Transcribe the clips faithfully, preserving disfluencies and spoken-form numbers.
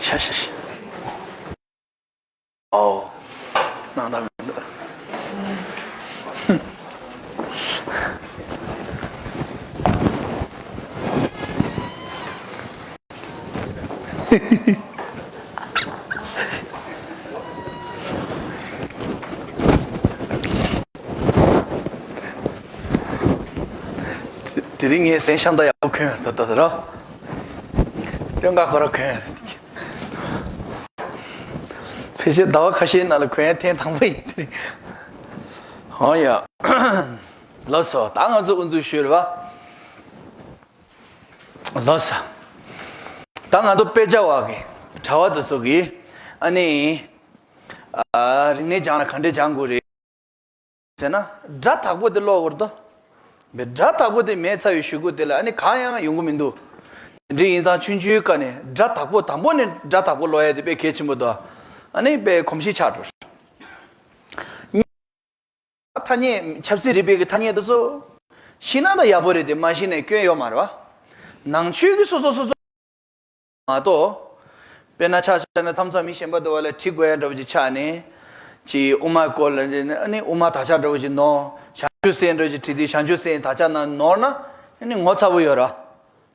ཤ་ཤ་ཤ། ཨོ། ནང་ད་མི་འདུག་དེ་རིང་ངས་གཟན་ཤམ་ཐབས་ཡག་པོ་གོན་ད་ད་ད་ར། སྟོན་ཁ་ཁོ་ར་གོན། ཕལ་ཆེར་ཟླ་བ་ཁ་ཤས་ནང་ལ་གོན་ཡ་ཐེངས་དང་པོ་ཡིན་དེ་རིང་། ཧོ་ཡ། ལགས་སོ། ད་ང་ཚོ་དབུ་འཛུགས་ཞུས་རེད་པ། ལགས་སོ། ད་ང་ཚོ་དཔེ་ཆ་བ་གི་གྲྭ་བ་དེ་ཚོ་གི་ཨ་ནི། ཨ། རིག་གནས་སྦྱང་ན་ག་འདྲས་སྦྱང་དགོས་རེད་ཟེར་ན། སྒྲ་དག་པོ་དེ་ཀློག་དགོས་རེད་དོ། བའི་སྒྲ་དག་པོ་དེ་མེད་ཚར་བའི་གཞུག་གུ་དེ་ལ་ཨ་ནི་གང་ཡང་ཡོང་གི་མི་འདུག་དེ་འདྲ་ཡིན་ཙང་ཆུང་ཆུང་སྐབས་ནས་སྒྲ་དག་པོ་དང་པོ་ནས་སྒྲ་དག་པོ་ཀློག་ཡ་དེ་དཔེ་གལ་ཆེན་པོ་འདུག་ཨ་ནི་དཔེ་གོམས་གཤིས་ཆགས་འགྲོ། ཐ་སྙད། ཆབ་སྲིད་རིག་པའི་གི་ཐ་སྙད་དེ་ཚོ་ཤེས་ན་ད་ཡག་པོ་རེད་དེ། མ་ཤེས་ནས་སྐྱོན་ཡོད་མ་རེད་བ། ནང་ཆོས་ཀྱི་སོ་སོ་སོ་སོ་མ་གཏོགས། དཔེར་ན་ཆ་བཞག་ན་མཚམས་མཚམས་མི་གཞན་པ་དེ་བ་ལ་དྲི་དགོས་ཡ་འདྲ་པོ་ཅིག་ཆགས་ནས། ཅིག་དབུ་མ་སྐོར་ལ་ཨ་ནི་དབུ་མ་དག་ཆ་འདྲ་པོ་ཅིག་ནོར། བྱང་ཆུབ་སེམས་འདྲ་པོ་ཅིག་བྲིས་དུས་བྱང་ཆུབ་སེམས་དག་ཆ་ནང་ནོར་ན་ཨ་ནི་ངོ་ཚ་པོ་ཡོད་རེད།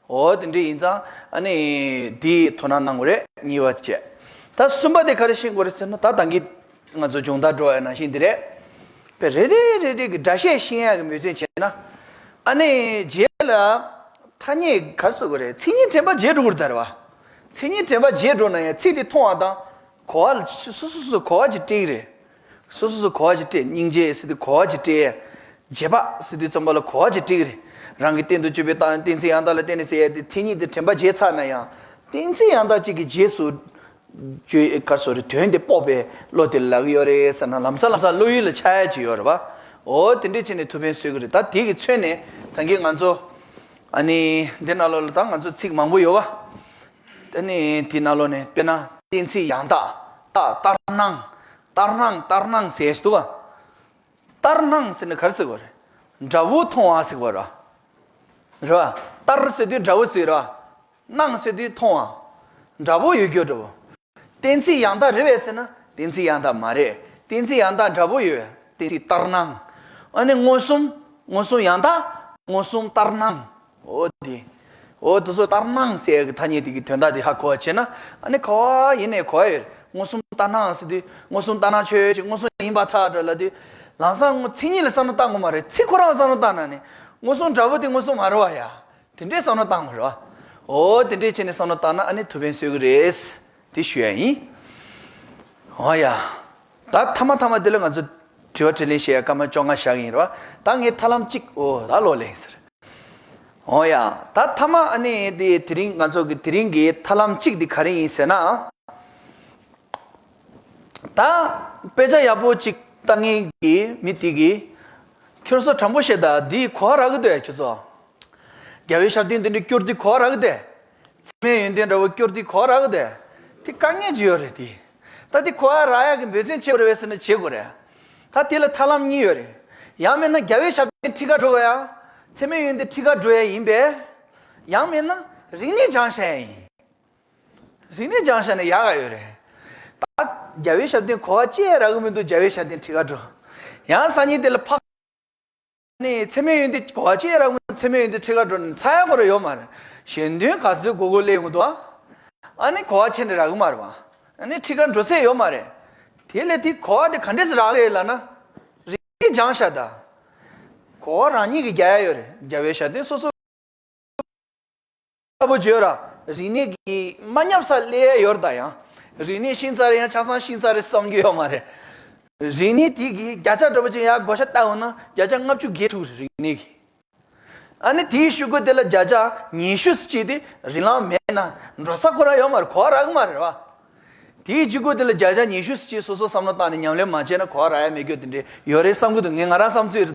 འོ་དེ་འདྲ་ཡིན་ཙང་ཨ་ནི་དེའི་དོ་སྣང་གནང་དགོས་རེད། གཉིས་པ་བྱས། ད་གསུམ་པ་དེ་ག་རེ་ཤེས་དགོས་རེད་ཟེར་ན། ད་ད་གིན་ང་ཚོ་སྦྱོང་བརྡར་འགྲོ་ཡ་ནང་བཞིན་དེ་རེད། དཔེ་རེ་རེ་རེ་རེ་གི་སྒྲ་བཤད་ཤེས་ཡ་གི་མོས་མཐུན་བྱས་ན། ཨ་ནི་རྗེས་ལ་ཐ་སྙད་ག་རེ་ཟེར་དགོས་རེད། མཚན་ཉིད་དྲན་པ་བརྗེད་འགྲོ་གི་རེད་ད་རེད་བ། མཚན་ཉིད་དྲན་པ་བརྗེད་འགྲོ་ན་ཡང་ཚིག་དེ་མཐོང་བ་དང་གོ་བ་ལ་སོ་སོ་སོ་གོ་བ་ཅིག་སྤྲད་ཀྱི་རེད། སོ་སོ་སོ་གོ་བ་ཅིག་སྤྲད། སྙིང་རྗེ་ཟེར་དུས་གོ་བ་ཅིག་སྤྲད། བརྗེད་པ་ཟེར་དུས་ཙམ་པ་ལ་གོ་བ་ཅིག་སྤྲད་ཀྱི་རེད། རང་གི་སྟེང་དུ་གྱུར་པའི་གཏན་གཏན་ཚིགས་ཡང་དག་ལ་བརྟེན་ནས་ཟེར་ཡ་དེ་མཚན་ཉིད་དེ་དྲན་པ་བརྗེད་ཚར་ན་ཡང་། གཏན་ཚིགས་ཡང་དག་ཅིག་གི་རྗེས་སུ་བརྗོད། ག་རེ་ཟེར་རེད། དོན་དེ་དཔོག་པའི་བློ་དེ་ལ་ལབ་ཀྱི་ཡོད་རེད་ཟེར་ན། ལམ་སང་ལམ་སང་བློ་ཡུལ་ལ་འཆར་ཡ་ཅིག་ཡོད་རེད་བ། འོ་དེ་འདྲས་བྱས་ནས་ཐུགས་ཕན་གསོས་ཀྱི་རེད། ད་དེ་གི་མཚོན་ནས་ད་གིན་ང་ཚོ་ཨ་ནི་འདི་ནང་ལོགས་ལ་ད་ང་ཚོ་ཚིག་མང་པོ་ཡོད་བ། ཨ་ནི་དེ་ནང་ལོགས་ནས་དཔེར་ན་གཏན་ཚིགས་ཡང་དག་ད་ལྟར་སྣང་། ལྟར་སྣང་ལྟར་སྣང་ཟེར་ཞིག་འདུག་ག་ལྟར་སྣང་ཟེར་ན་ག་རེ་ཟེར་དགོས་རེད། འདྲ་བོ་མཐོང་བ་ཟེར་དགོས་རེད། རེད་བ། ལྟར་ཟེར་དུས་འདྲ་བོ་ཟེར་རེད་བ། སྣང་ཟེར་དུས་མཐོང་བ། འདྲ་བོ་ཡོད་རྒྱུ་འདྲ་བོ། གཏན་ཚིགས་ཡང་དག་རེད་པས་ཟེར་ན་གཏན་ཚིགས་ཡང་དག་མ་རེད། གཏན་ཚིགས་ཡང་དག་འདྲ་བོ་ཡོད། གཏན་ཚིགས་ལྟར་སྣང་། ཨ་ནི་མངོན་སུམ། མངོན་སུམ་ཡང་དག་མངོན་སུམ་ལྟར་སྣང་། འོ་དེ། འོ་དེ་ཚོ་ལྟར་སྣང་ཟེར་གྱི་ཐ་སྙད་དེ་གི་དོན་དག་དེ་ཧ་གོ་བ་བྱས་ན། ཨ་ནི་ག་བ་ཡིན་ནའི་གོ་ཡ་ཡོད་རེད། མངོན་སུམ་ལྟར་སྣང་ཟེར་དུས་མངོན་སུམ་ལྟར་སྣང་ཆོས་ཅིག་མངོན་སུམ་ཡིན་པར་ཐལ་འགྲོ་ལབ་དུས། ལམ་སང་མཚན་ཉིད་ལ་བསམ་བློ་བཏང་དགོས་མ་རེད། ཚིག་ཁོ་རང་བསམ་བློ་བཏང་ན་ནི་མངོན་སུམ་འདྲ་བོ་དེ་མངོན་སུམ་མ་རེད་བ་ཡ། དེ་འདྲའི་བསམ་བློ་བཏང་དགོས་རེད་བ། འོ་དེ་འདྲས་བྱས་ནས་བསམ་བློ་བཏང་ན་ཨ་ནི་ཐུགས་ཕན་གསོས་ཀྱི་རེད། དེ་ཞུ་ཡ་ཡིན། འོ་ཡ། ད་མཐའ་མ་མཐའ་མ་དེ་ལ་ང་ཚོ་དྲི་བ་དྲིས་ལན་བྱེད་ཡ་སྐར་མ་བཅོ་ལྔ་བཞག་གི་ཡིན་རེད་བ། ད་ངས་ཐབས་ལམ་གཅིག་འོ་ད་ལོག་ལེན་ཟེར། འོ་ཡ། ད་མཐའ་མ་ཨ་ནི་དེ་དེ་རིང་ང་ཚོ་གི་དེ་རིང་གི་ཐབས་ལམ་གཅིག་དེ་ག་རེ་ཡིན་ཟེར་ན། ད་དཔེ་ཆ་ཡག་པོ་ཅིག་ལྟ་མཁན་གྱི་མི་དེ་གིས་ཁྱོད་ཚོ་དྲང་པོ་བཤད་ད། འདི་གོ་བ་རག་གི་འདུག་ཡ་ཁྱོད་ཚོ། རྒྱལ་བའི་ཞབས་བརྟན་དེ་འདྲ་སྐྱོར་དུས་གོ་བ་རག་གི་འདུག་ཚད་མའི་ཡོན་ཏན་འདྲ་བོ་སྐྱོར་དུས་གོ་བ་རག་གི་འདུག་དེ་དཀའ་ངལ་ཅིག་ཡོད་རེད་དེ། ད་དེ་གོ་བ་རག་ཡ་གི་འབད་བརྩོན་བྱེད་དགོས་རེད་པས་ཟེར་ན་བྱེད་དགོས་རེད། ད་དེ་ལ་ཐབས་ལམ་གཉིས་ཡོད་རེད། ཡང་མིན་ན་རྒྱལ་བའི་ཞབས་བརྟན་ཁྲིད་ཁ་འགྲོ་བ་ཡ། ཚད་མའི་ཡོན་ཏན་ཁྲིད་ཁ་འགྲོ་ཡ་ཡིན་པས། ཡང་མིན་ན་རིག་གནས་སྦྱང་བྱ་ཡ་ཡིན། རིག་གནས་སྦྱང་བྱ་ནས་ཡག་ག་ཡོད་རེད། ད་རྒྱལ་བའི་ཞབས་བརྟན་གོ་བ་ཅི་ཡང་རག་གི་མི་འདུག་རྒྱལ་བའི་ཞབས་བརྟན་ཁྲིད་ཁ་འགྲོ། ཡང་སང་ཉིན་དེ་ལ་ཕག་ནས་ཚད་མའི་ཡོན་ཏན་གོ་བ་ཅི་ཡང་རག་མི་འདུག་ཚད་མའི་ཡོན་ཏན་ཁྲིད་ཁ་འགྲོ་ནས་ཚ་ཡག་གོ་ར་ཡོད་མ་རེད། གཞན་དོན་ག་ཚོད་གོ་གོ་ལས་ཡོང་གི་འདུག་ཨ་ནི་གོ་བ་ཆེ་ནས་རག་གི་མ་རེད་བ། ཨ་ནི་ཁྲིད་ཁ་འགྲོ་ས་ཡོད་མ་རེད། དེ་ལས་དེ་གོ་བ་དེ་ག་འདྲས་སེ་རག་རེད་ལབ་ན། རིག་གནས་སྦྱང་བྱ་ད། གོ་བ་རང་ཉིད་ཀྱིས་རྒྱག་ཡ་ཡོད་རེད། རྒྱལ་བའི་ཞབས་བརྟན་སོ་སོ། ལྟ་བུ་བརྗོད་ར། རིག་གནས་ཀྱི་མ་ཉམས་ས་ལས་ཡོད་ད་ཡང་། རིག་གནས་ཤིང་ཙ་རེ་ཡང་ཆ་ཚང་ཤིང་ཙ་རེ་བསམ་རྒྱུ་ཡོད་མ་རེད། རིག་གནས་དེ་གི་བརྒྱ་ཆ་འགྲོ་བ་ཅན་ཡར་བགོ་བཤའ་བཏང་འོང་ན་བརྒྱ་ཆ་ལྔ་བཅུ་བརྒལ་ཐུབ་རེད་རིག་གནས་ཀྱི། ཨ་ནི་དེའི་ཤུ་གུ་དེ་ལ་བརྒྱ་ཆ་ཉི་ཤུ་ཟེར་གྱི་དེ་རིན་ལང་མེད་ན་འགྲོ་ས་ཁོ་ར་ཡོད་མ་རེད། གོ་བ་རག་གི་མ་རེད་བ། དེའི་ཤུ་གུ་དེ་ལ་བརྒྱ་ཆ་ཉི་ཤུ་ཟེར་གྱི་སོ་སོ་བསམ་བློ་བཏང་ནས་ཉམས་ལེན་མ་བྱས་ན་གོ་བ་རག་ཡ་མེད་རྒྱུ་དེ་འདྲས་ཡོད་རེད་བསམ་གི་འདུག་ངས་ང་རང་བསམ་ཚུལ་རེད།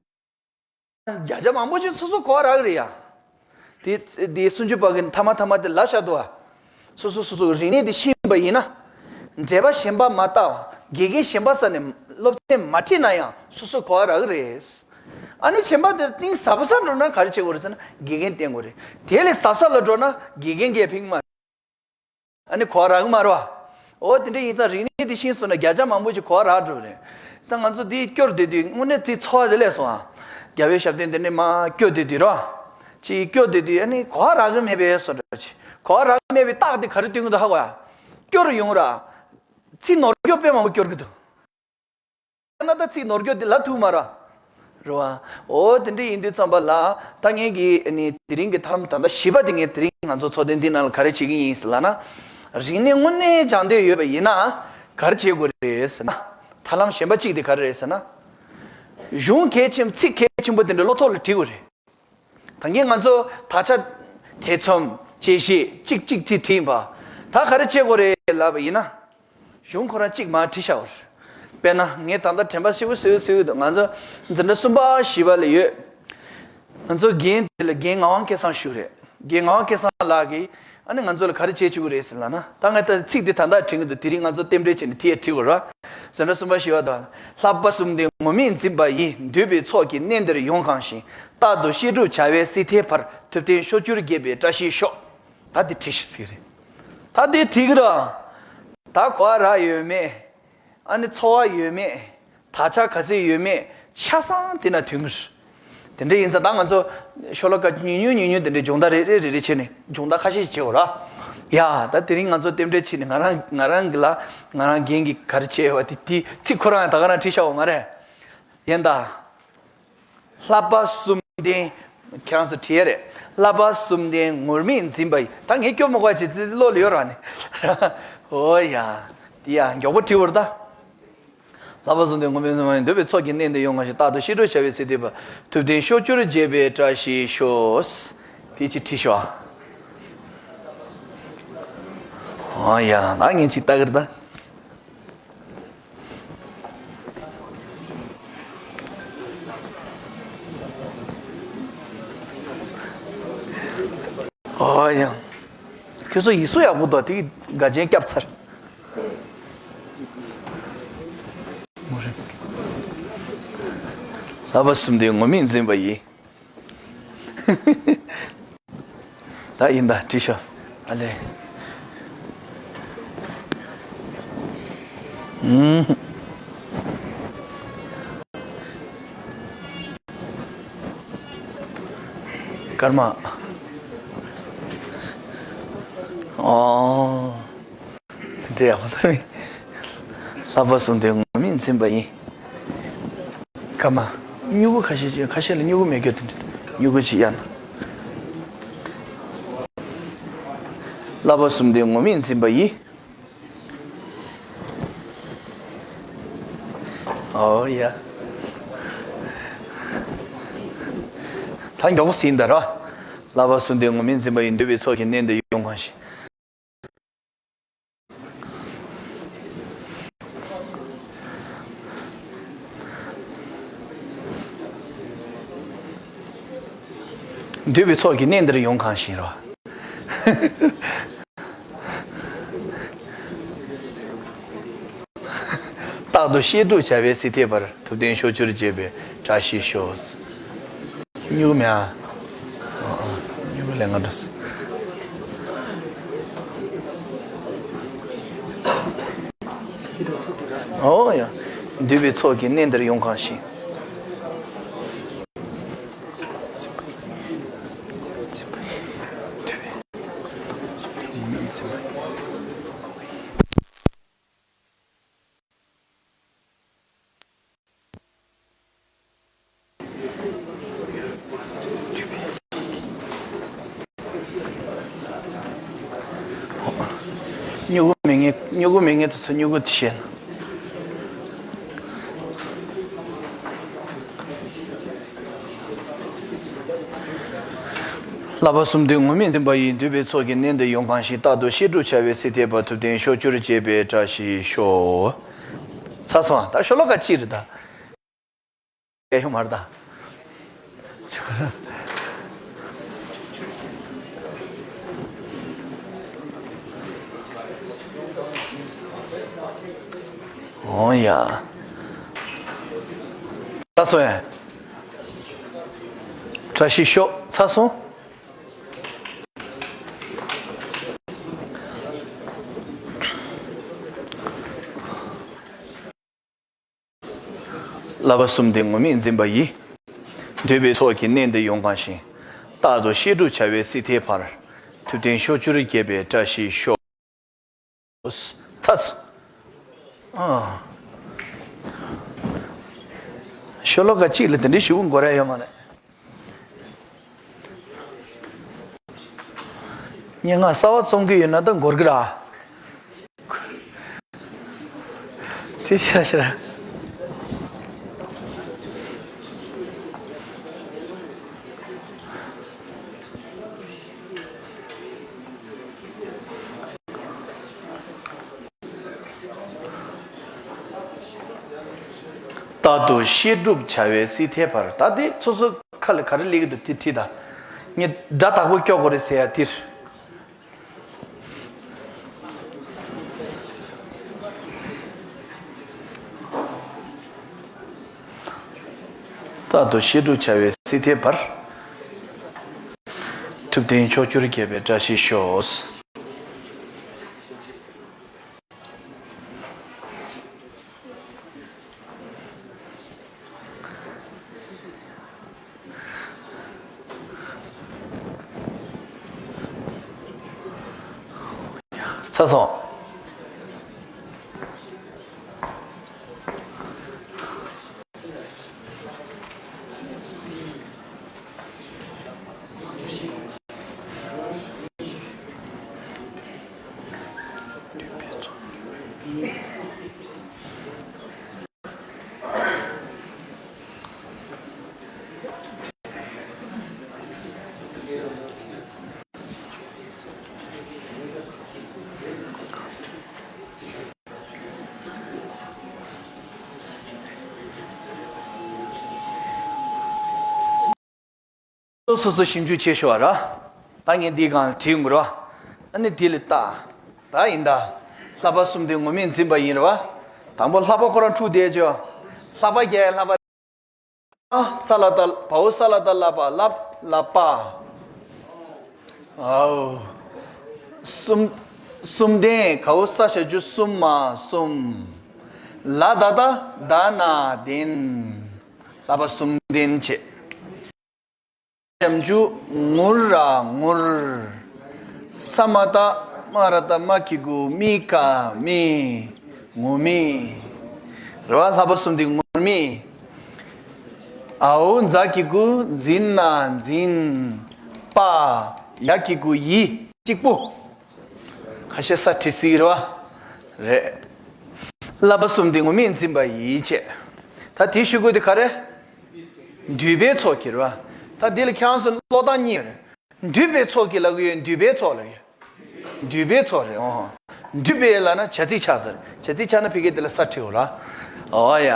བརྒྱ་ཆ་མང་པོ་ཅིག་སོ་སོ་གོ་བ་རག་གི་རེད་ཡ། དེ་དེ་སུམ་ཅུ་པ་གི་མཐའ་མ་མཐའ་མ་དེ་ལབ་བཞག་འདུག་བ། སོ་སོ་སོ་སོ་གི་རིག་གནས་དེ་ཤེས་པ་ཡིན་ན། འགྲེལ་པ་གཞན་པ་མ་བལྟ་བ། དགེ་རྒན་གཞན་པ་ས་ནས་སློབ་ཚན་མ་ཁྲིད་ན་ཡང་སོ་སོ་གོ་བ་རག་གི་རེད། ཨ་ནི་གཞན་པ་དེ་གཏིང་ཟབ་ས་འགྲོ་ན་ག་རེ་བྱེད་དགོས་རེད་ཟེར་ན་དགེ་རྒན་བསྟེན་དགོས་རེད། དེ་ལས་ཟབ་ས་ལ་འགྲོ་ན་དགེ་རྒན་གྱིས་ཕན་གྱི་མ་རེད། ཨ་ནི་གོ་བ་རག་གི་མ་རེད་བ། འོ་དེ་འདྲ་ཡིན་ཙང་རིག་གནས་དེ་ཤེས་སོང་ན་བརྒྱ་ཆ་མང་པོ་ཞིག་གོ་བ་རག་འགྲོ་རེད། ད་ང་ཚོ་འདི་སྐྱོར་བསྡད་དུས་དངོས་གནས་དེ་ཚོར་བ་དེ་སླེབས་སོང་ཨ། རྒྱལ་བའི་ཞབས་བརྟན་དེ་འདྲ་མར་སྐྱོར་བསྡད་དུས་རོ། ཅིག་སྐྱོར་བསྡད་དུས་ཨ་ནི་གོ་བ་རག་གི་མེད་པའི་བཟོ་འདྲ་ཅིག་གོ་བ་རག་གི་མེད་པའི་རྟགས་དེ་ག་རེ་སྟོན་གི་འདུག་ཧ་གོ་ཡ། སྐྱོར་ཡོང་ར། ཚིག་ནོར་སྐྱོར་དཔེ་མང་པོ་སྐྱོར་གི་འདུག་ན་ད་ཚིག་ནོར་སྐྱོར་དེ་ལབ་ཐུབ་མ་ར། རེད་བ། འོ་དེ་འདྲ་ཡིན་དུས་ཙམ་པ་ལ་ད་ངས་ཀྱི་ནི་དེ་རིང་གི་ཐབས་ལམ་ད་ལྟ་བཞི་པ་དེ་ངས་དེ་རིང་ང་ཚོ་ཚོགས་ཐེངས་འདི་ནང་ལ་ག་རེ་བྱེད་ཀྱི་ཡིན་ཟེར་ལབ་ན། རིག་གནས་དངོས་གནས་སྦྱང་འདོད་ཡོད་པ་ཡིན་ན་ག་རེ་བྱེད་དགོས་རེད་ཟེར་ན། ཐབས་ལམ་གཞན་པ་གཅིག་དེ་ག་རེ་རེད་ཟེར་ན། གཞུང་གལ་ཆེན་ཚིག་གལ་ཆེན་པོ་དེ་འདྲ་བློ་ཐོག་ལ་བྲིས་དགོས་རེད། ད་གིན་ང་ཚོ་དག་ཆ་ཐེ་ཚོམ་དཔྱད་ཤེས་གཅིག་གཅིག་གཅིག་བྲིས་ཡིན་པ། ད་ག་རེ་བྱེད་དགོས་རེད་ལབ་པ་ཡིན་ན། གཞུང་ཁོ་རང་གཅིག་མར་བྲིས་བཞག་པ་རེད། དཔེར་ན་ངས་ད་ལྟ་དྲན་པ་སྐྱིད་པོ་བཟོས་བཟོས་འདུག་ང་ཚོ་འཛིན་གྲྭ་གསུམ་པ་བཞི་པ་ལ་ཡོད། ང་ཚོ་རྒན་དེ་ལ་རྒན་ངག་དབང་སྐལ་བཟང་ཞུ་རེད། རྒན་ངག་དབང་སྐལ་བཟང་ལགས་ཀྱིས་ཨ་ནི་ང་ཚོ་ལ་ག་རེ་བྱེད་བཅུག་གི་རེད་ཟེར་ལབ་ན། ད་ང་ད་ཚིག་འདི་ད་ལྟ་བྲིས་ཀྱི་འདུག་དེ་རིང་ང་ཚོ་རྟེན་འབྲེལ་བྱས་ནས་དེ་ཡང་བྲིས་དགོས་ར། འཛིན་གྲྭ་གསུམ་པ་བཞི་པ་དང་། བསླབ་པ་གསུམ་ལྡན་ངུར་སྨྲིག་འཛིན་པ་ཡིས། འདོད་པའི་ཚོགས་ཀྱི་གནས་འདིར་ཡོངས་གང་ཞིང་། རྟག་ཏུ་བཤད་སྒྲུབ་བྱ་བའི་སྲིད་མཐའི་བར། ཐུབ་བསྟན་ཕྱོགས་བཅུར་རྒྱས་པའི་བཀྲ་ཤིས་ཤོག་ད་འདི་བྲིས་ཤིག་ཟེར་གི་རེད། ད་འདི་བྲིས་གི་ར། ད་གོ་བ་རག་ཡོད་མེད། ཨ་ནི་ཚོར་བ་ཡོད་མེད། དག་ཆ་ག་ཚོད་ཡོད་མེད་ཆ་ཚང་དེ་ན་ཐོན་གི་རེད། དེ་འདྲ་ཡིན་ཙང་ད་ང་ཚོ་ཤོ་ལོ་ཀ་ཉུང་ཉུང་ཉུང་ཉུང་དེ་འདྲའི་སྦྱོང་བརྡར་རེ་རེ་རེ་རེ་བྱས་ནས་སྦྱོང་བརྡར་ཁ་ཤས་ཤིག་བྱེད་དགོས་ར། ཡ་ད་དེ་རིང་ང་ཚོ་རྟེན་འབྲེལ་བྱས་ནས་ང་རང་ང་རང་གི་ལ་ང་རང་རྒན་གྱིས་ག་རེ་བྱས་ཡོད་པ་དེ་དེ་ཚིག་ཁོ་རང་ད་ག་རང་བྲིས་བཞག་པ་མ་རེད། ཡིན་ད། བསླབ་པ་གསུམ་ལྡན། ཁྱེད་རང་ཚོ་བྲིས་ཡ་རེད། བསླབ་པ་གསུམ་ལྡན་ངུར་སྨྲིག་འཛིན་པ་ཡིས། ད་ངས་སྐྱོར་མ་དགོས་ཅིག་ཙི་ཙི་བློ་ལ་ཡོད་ར་ནི། འོ་ཡ། དེ་ཡ་མགྱོགས་པོ་བྲིས་བར་ད། བསླབ་པ་གསུམ་ལྡན་ངུར་སྨྲིག་འཛིན་པ་ཡིས། འདོད་པའི་ཚོགས་ཀྱི་གནས་འདིར་ཡོངས་གང་ཞིང་། རྟག་ཏུ་བཤད་སྒྲུབ་བྱ་བའི་སྲིད་མཐའི་བར། ཐུབ་བསྟན་ཕྱོགས་བཅུར་རྒྱས་པའི་བཀྲ་ཤིས་ཤོག་དེ་ཅིག་བྲིས་ཤོག་ཨ། འོ་ཡ། ད་ངས་ཅིག་ལྟ་གི་རེད་ད། ཨོ་ཡང་། ཁྱོད་ཚོ་ཡིག་གཟུགས་ཡག་པོ་འདུག་དེ་གི་དགའ་ཆེན་བརྒྱབ་ཚར། བསླབ་པ་གསུམ་ལྡན་ངུར་སྨྲིག་འཛིན་པ་ཡིས། ད་ཡིན་ད་བྲིས་ཤོག་ཨ་ལེ། ཨུམ། སྐར་མ། ཨོ། འདྲེ་ཡག་པོ་ཐོན། བསླབ་པ་གསུམ་ལྡན་ངུར་སྨྲིག་འཛིན་པ་ཡིས། སྐར་མ། སྨྱུ་གུ་ཁ་ཤས་ཅིག་ཁ་ཤས་ལ་སྨྱུ་གུ་མེད་རྒྱུ་དེ་འདྲ། སྨྱུ་གུ་ཅིག་གཡར་ན། བསླབ་པ་གསུམ་ལྡན་ངུར་སྨྲིག་འཛིན་པ་ཡིས། ཨོ་ཡ། ད་མགྱོགས་པོ་ཟིན་ད་ར། བསླབ་པ་གསུམ་ལྡན་ངུར་སྨྲིག་འཛིན་པ་ཡིས། འདོད་པའི་ཚོགས་ཀྱི་གནས་འདིར་ཡོངས་གང་ཞིང་། འདོད་པའི་ཚོགས་ཀྱི་གནས་འདིར་ཡོངས་གང་ཞིང་རོ། རྟག་ཏུ་བཤད་སྒྲུབ་བྱ་བའི་སྲིད་མཐའི་བར། ཐུབ་བསྟན་ཕྱོགས་བཅུར་རྒྱས་པའི་བཀྲ་ཤིས་ཤོག་སྨྱུ་གུ་མེད་ཨ། ཨ་ཨ། སྨྱུ་གུ་ལེན་ག་འགྲོ་སོང་། ཨོ་ཡ། འདོད་པའི་ཚོགས་ཀྱི་གནས་འདིར་ཡོངས་གང་ཞིང་། སྨྱུ་གུ་མེད་མཁན། སྨྱུ་གུ་མེད་མཁན་དེ་ཚོ་སྨྱུ་གུ་དེ་བཤད་ན། བསླབ་པ་གསུམ་ལྡན་ངུར་སྨྲིག་འཛིན་པ་ཡིས། འདོད་པའི་ཚོགས་ཀྱི་གནས་འདིར་ཡོངས་གང་ཞིང་། རྟག་ཏུ་བཤད་སྒྲུབ་བྱ་བའི་སྲིད་མཐའི་བར། ཐུབ་བསྟན་ཕྱོགས་བཅུར་རྒྱས་པའི་བཀྲ་ཤིས་ཤོག་ཚར་སོང་ཨ། ད་ཤོ་ལོ་ཀ་གཅིག་རེད་ད། ཡ་ཡོང་མ་རེད་ད། འོ་ཡ། ཚར་སོང་ཡ། བཀྲ་ཤིས་ཤོག་ཚར་སོང་། བསླབ་པ་གསུམ་ལྡན་ངུར་སྨྲིག་འཛིན་པ་ཡིས། འདུས་པའི་ཚོགས་ཀྱིས་མནན་ཏེ་ཡོངས་གང་ཞིང་། རྟག་ཏུ་བཤད་སྒྲུབ་བྱ་བའི་སྲིད་མཐའི་བར། ཐུབ་བསྟན་ཕྱོགས་བཅུར་རྒྱས་པའི་བཀྲ་ཤིས་ཤོག། ཚ། ཨ། ཤོ་ལོ་ཀ་གཅིག་ལ་དེ་འདྲའི་ཞིབ་པོ་འགོར་ཡ་ཡོད་མ་རེད། སྙན་ངག་གསར་པ་རྩོམ་གྱི་ཡོད་ན་ད་འགོར་གི་ར། དེ་ཤ་ཤ། རྟག་ཏུ་བཤད་སྒྲུབ་བྱ་བའི་སྲིད་མཐའི་བར། ད་དེ་སོ་སོ་ཁ་ལ་ག་རེ་སླེབས་ཀྱི་འདུག་དེ་བྲིས་དང་། ངས་སྒྲ་དག་པོ་སྐྱོར་དགོས་རེད་ཟེར་ཡ་དེར། རྟག་ཏུ་བཤད་སྒྲུབ་བྱ་བའི་སྲིད་མཐའི་བར། ཐུབ་བསྟན་ཕྱོགས་བཅུར་རྒྱས་པའི་བཀྲ་ཤིས་ཤོག། ཚར་སོང་། སོ་སོ་ཞིབ་འཇུག་བྱེད་ཤོག་ར། ད་ངས་འདིའི་སྒང་བྲིས་ཡོང་གི་ར། ཨ་ནི་དེ་ལ་ལྟ། ད་ཡིན་ད། བསླབ་པ་གསུམ་ལྡན་ངུར་སྨྲིག་འཛིན་པ་ཡིན་ར་བ། དང་པོ་ལྷག་པ་ཁོ་རང་འཁྲུགས་བསྡད་ཅོ། ལྷག་པ་རྒྱག་ཡ་ལྷག་པ། ས་ལ་བཏགས་བའོ། ས་ལ་བཏགས་བསླབ་པ། བསླབ་བསླབ་པ། ཨའོ། གསུམ། གསུམ་ལྡན་གའོ། ས་ཞབས་ཀྱུ་གསུམ་མ་གསུམ། ལ་ད་བཏགས་ལྡ་ན་ལྡན། བསླབ་པ་གསུམ་ལྡན་བྱས། ཞབས་ཀྱུ་ངུར་ར་ངུར། ས་མ་བཏགས་སྨ་ར་བཏགས་སྨ་གི་གུ་སྨི་ཀ་སྨིག། ངུར་སྨྲིག། རེད་བ། བསླབ་པ་གསུམ་ལྡན་ངུར་སྨྲིག། ཨའོ་ཛ་གི་གུ་ཛི་ན་འཛིན། པ། ཡ་གི་གུ་ཡི། གཅིག་པུ། ཁ་ཤས་ས་བྲིས་སྲིད་རེད་བ། རེད། བསླབ་པ་གསུམ་ལྡན་ངུར་སྨྲིག་འཛིན་པ་ཡིས་བྱས། ད་དེའི་ཤུ་གུ་དེ་ག་རེ། འདུས་པའི་ཚོགས་ཀྱིས་རེད་བ། ད་འདི་ལ་ཁྱེད་རང་ཚོ་ཀློག་སྟངས་གཉིས་ཡོད་རེད། འདུས་པའི་ཚོགས་ཀྱིས་ལབ་ཀྱི་ཡོད། འདུས་པའི་ཚོགས་ལབ་ཡོད། འདུས་པའི་ཚོགས་རེད། ཨོ། འདུས་པའི་ལབ་ན་བྱ་ཚིག་ཆགས་ཚར། བྱ་ཚིག་ཆགས་ན་ཕ་གི་དེ་ལ་ས་བྲིའོ་ལ། ཨོ་ཡ།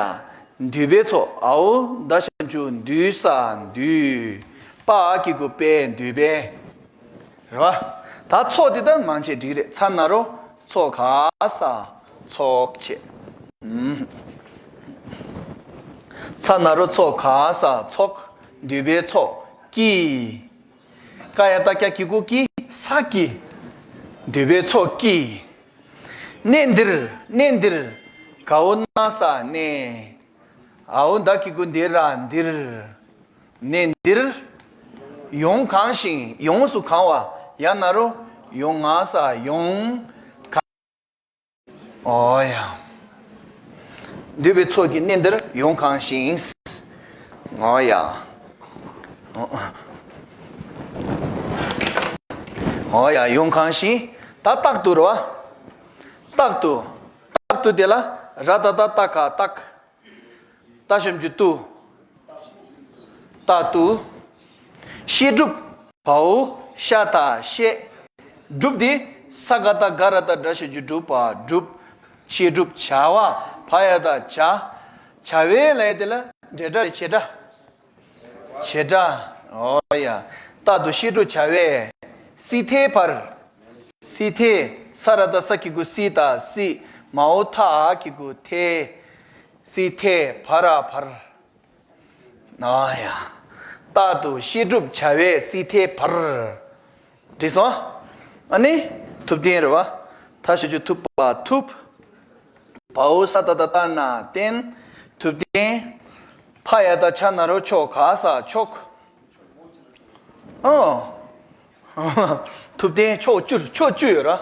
འདུས་པའི་ཚོགས། ཨའོ་ད་ཞབས་ཀྱུ་འདུས་ས་འདུས། པ་གི་གུ་པའི་འདུས་པའི། རེད་བ། ད་ཚོགས་དེ་ལྟར་མང་ཆེ་འགྲིག་རེད། ཚ་ན་རོ་ཚོ་ག་ས་ཚོགས་བྱས། ཨུམ། ཚ་ན་རོ་ཚོ་ག་ས་ཚོགས། འདུས་པའི་ཚོགས་ཀྱིས། ཀ་ཡ་བཏགས་ཀྱ་གི་གུ་ཀྱི། ས་ཀྱི། འདུས་པའི་ཚོགས་ཀྱིས། གནས་འདིར། གནས་འདིར། གའོ་ན་ས་གནས། ཨའོ་ད་གི་གུ་འདི་ར་འདིར། གནས་འདིར། ཡོངས་གང་ཞིང་། ཡོངས་སུ་གང་བ། ཡ་ན་རོ། ཡོངས་ང་ས་ཡོངས། གང་། ཨོ་ཡ། འདུས་པའི་ཚོགས་ཀྱིས་གནས་འདིར་ཡོངས་གང་ཞིང་། ཨོ་ཡ། ཨོ་ཡ། ཡོངས་གང་ཞིང་། ད་རྟག་ཏུ་རེད་བ། རྟག་ཏུ། རྟག་ཏུ་དེ་ལ་ར་ད་བཏགས་རྟ་ག་རྟགས། ཏ་ཞབས་ཀྱུ་ཏུ། རྟག་ཏུ། བཤད་སྒྲུབ། བའོ། ཤ་བཏགས་བཤད། སྒྲུབ་དེ། ས་ག་བཏགས་སྒ་ར་བཏགས་སྒྲ་ཞབས་ཀྱུ་སྒྲུ་པ་སྒྲུབ། བཤད་སྒྲུབ་བྱ་བ། བ་ཡ་བཏགས་བྱ། བྱ་བའི་ལས་དེ་ལ་འབྲེལ་སྒྲ་རེད། བྱེད་སྒྲ། བྱེད་སྒྲ། ཨོ་ཡ། རྟག་ཏུ་བཤད་སྒྲུབ་བྱ་བའི། སྲིད་མཐའི་བར། སྲིད་མཐའི། ས་ར་བཏགས་ས་གི་གུ་སྲི་བཏགས་སྲིད། མའོ་ཐ་གི་གུ་ཐའི། སྲིད་མཐའི་བ་ར་བར། ཨ་ཡ། རྟག་ཏུ་བཤད་སྒྲུབ་བྱ་བའི་སྲིད་མཐའི་བར། འགྲིག་སོང་། ཨ་ནི། ཐུབ་བསྟན་རེད་བ། ཐ་ཞབས་ཀྱུ་ཐུབ་པ་ཐུབ། བའོ་ས་ཏ་བཏགས་སྟ་ན་བརྟན། ཐུབ་བསྟན། ཕ་ཡ་བཏགས་ཕྱ་ན་རོ་ཕྱོ་ག་ས་ཕྱོགས། ཨོ། ཐུབ་བསྟན་ཕྱོགས་བཅུར། ཕྱོགས་བཅུ་ཡོད་ར།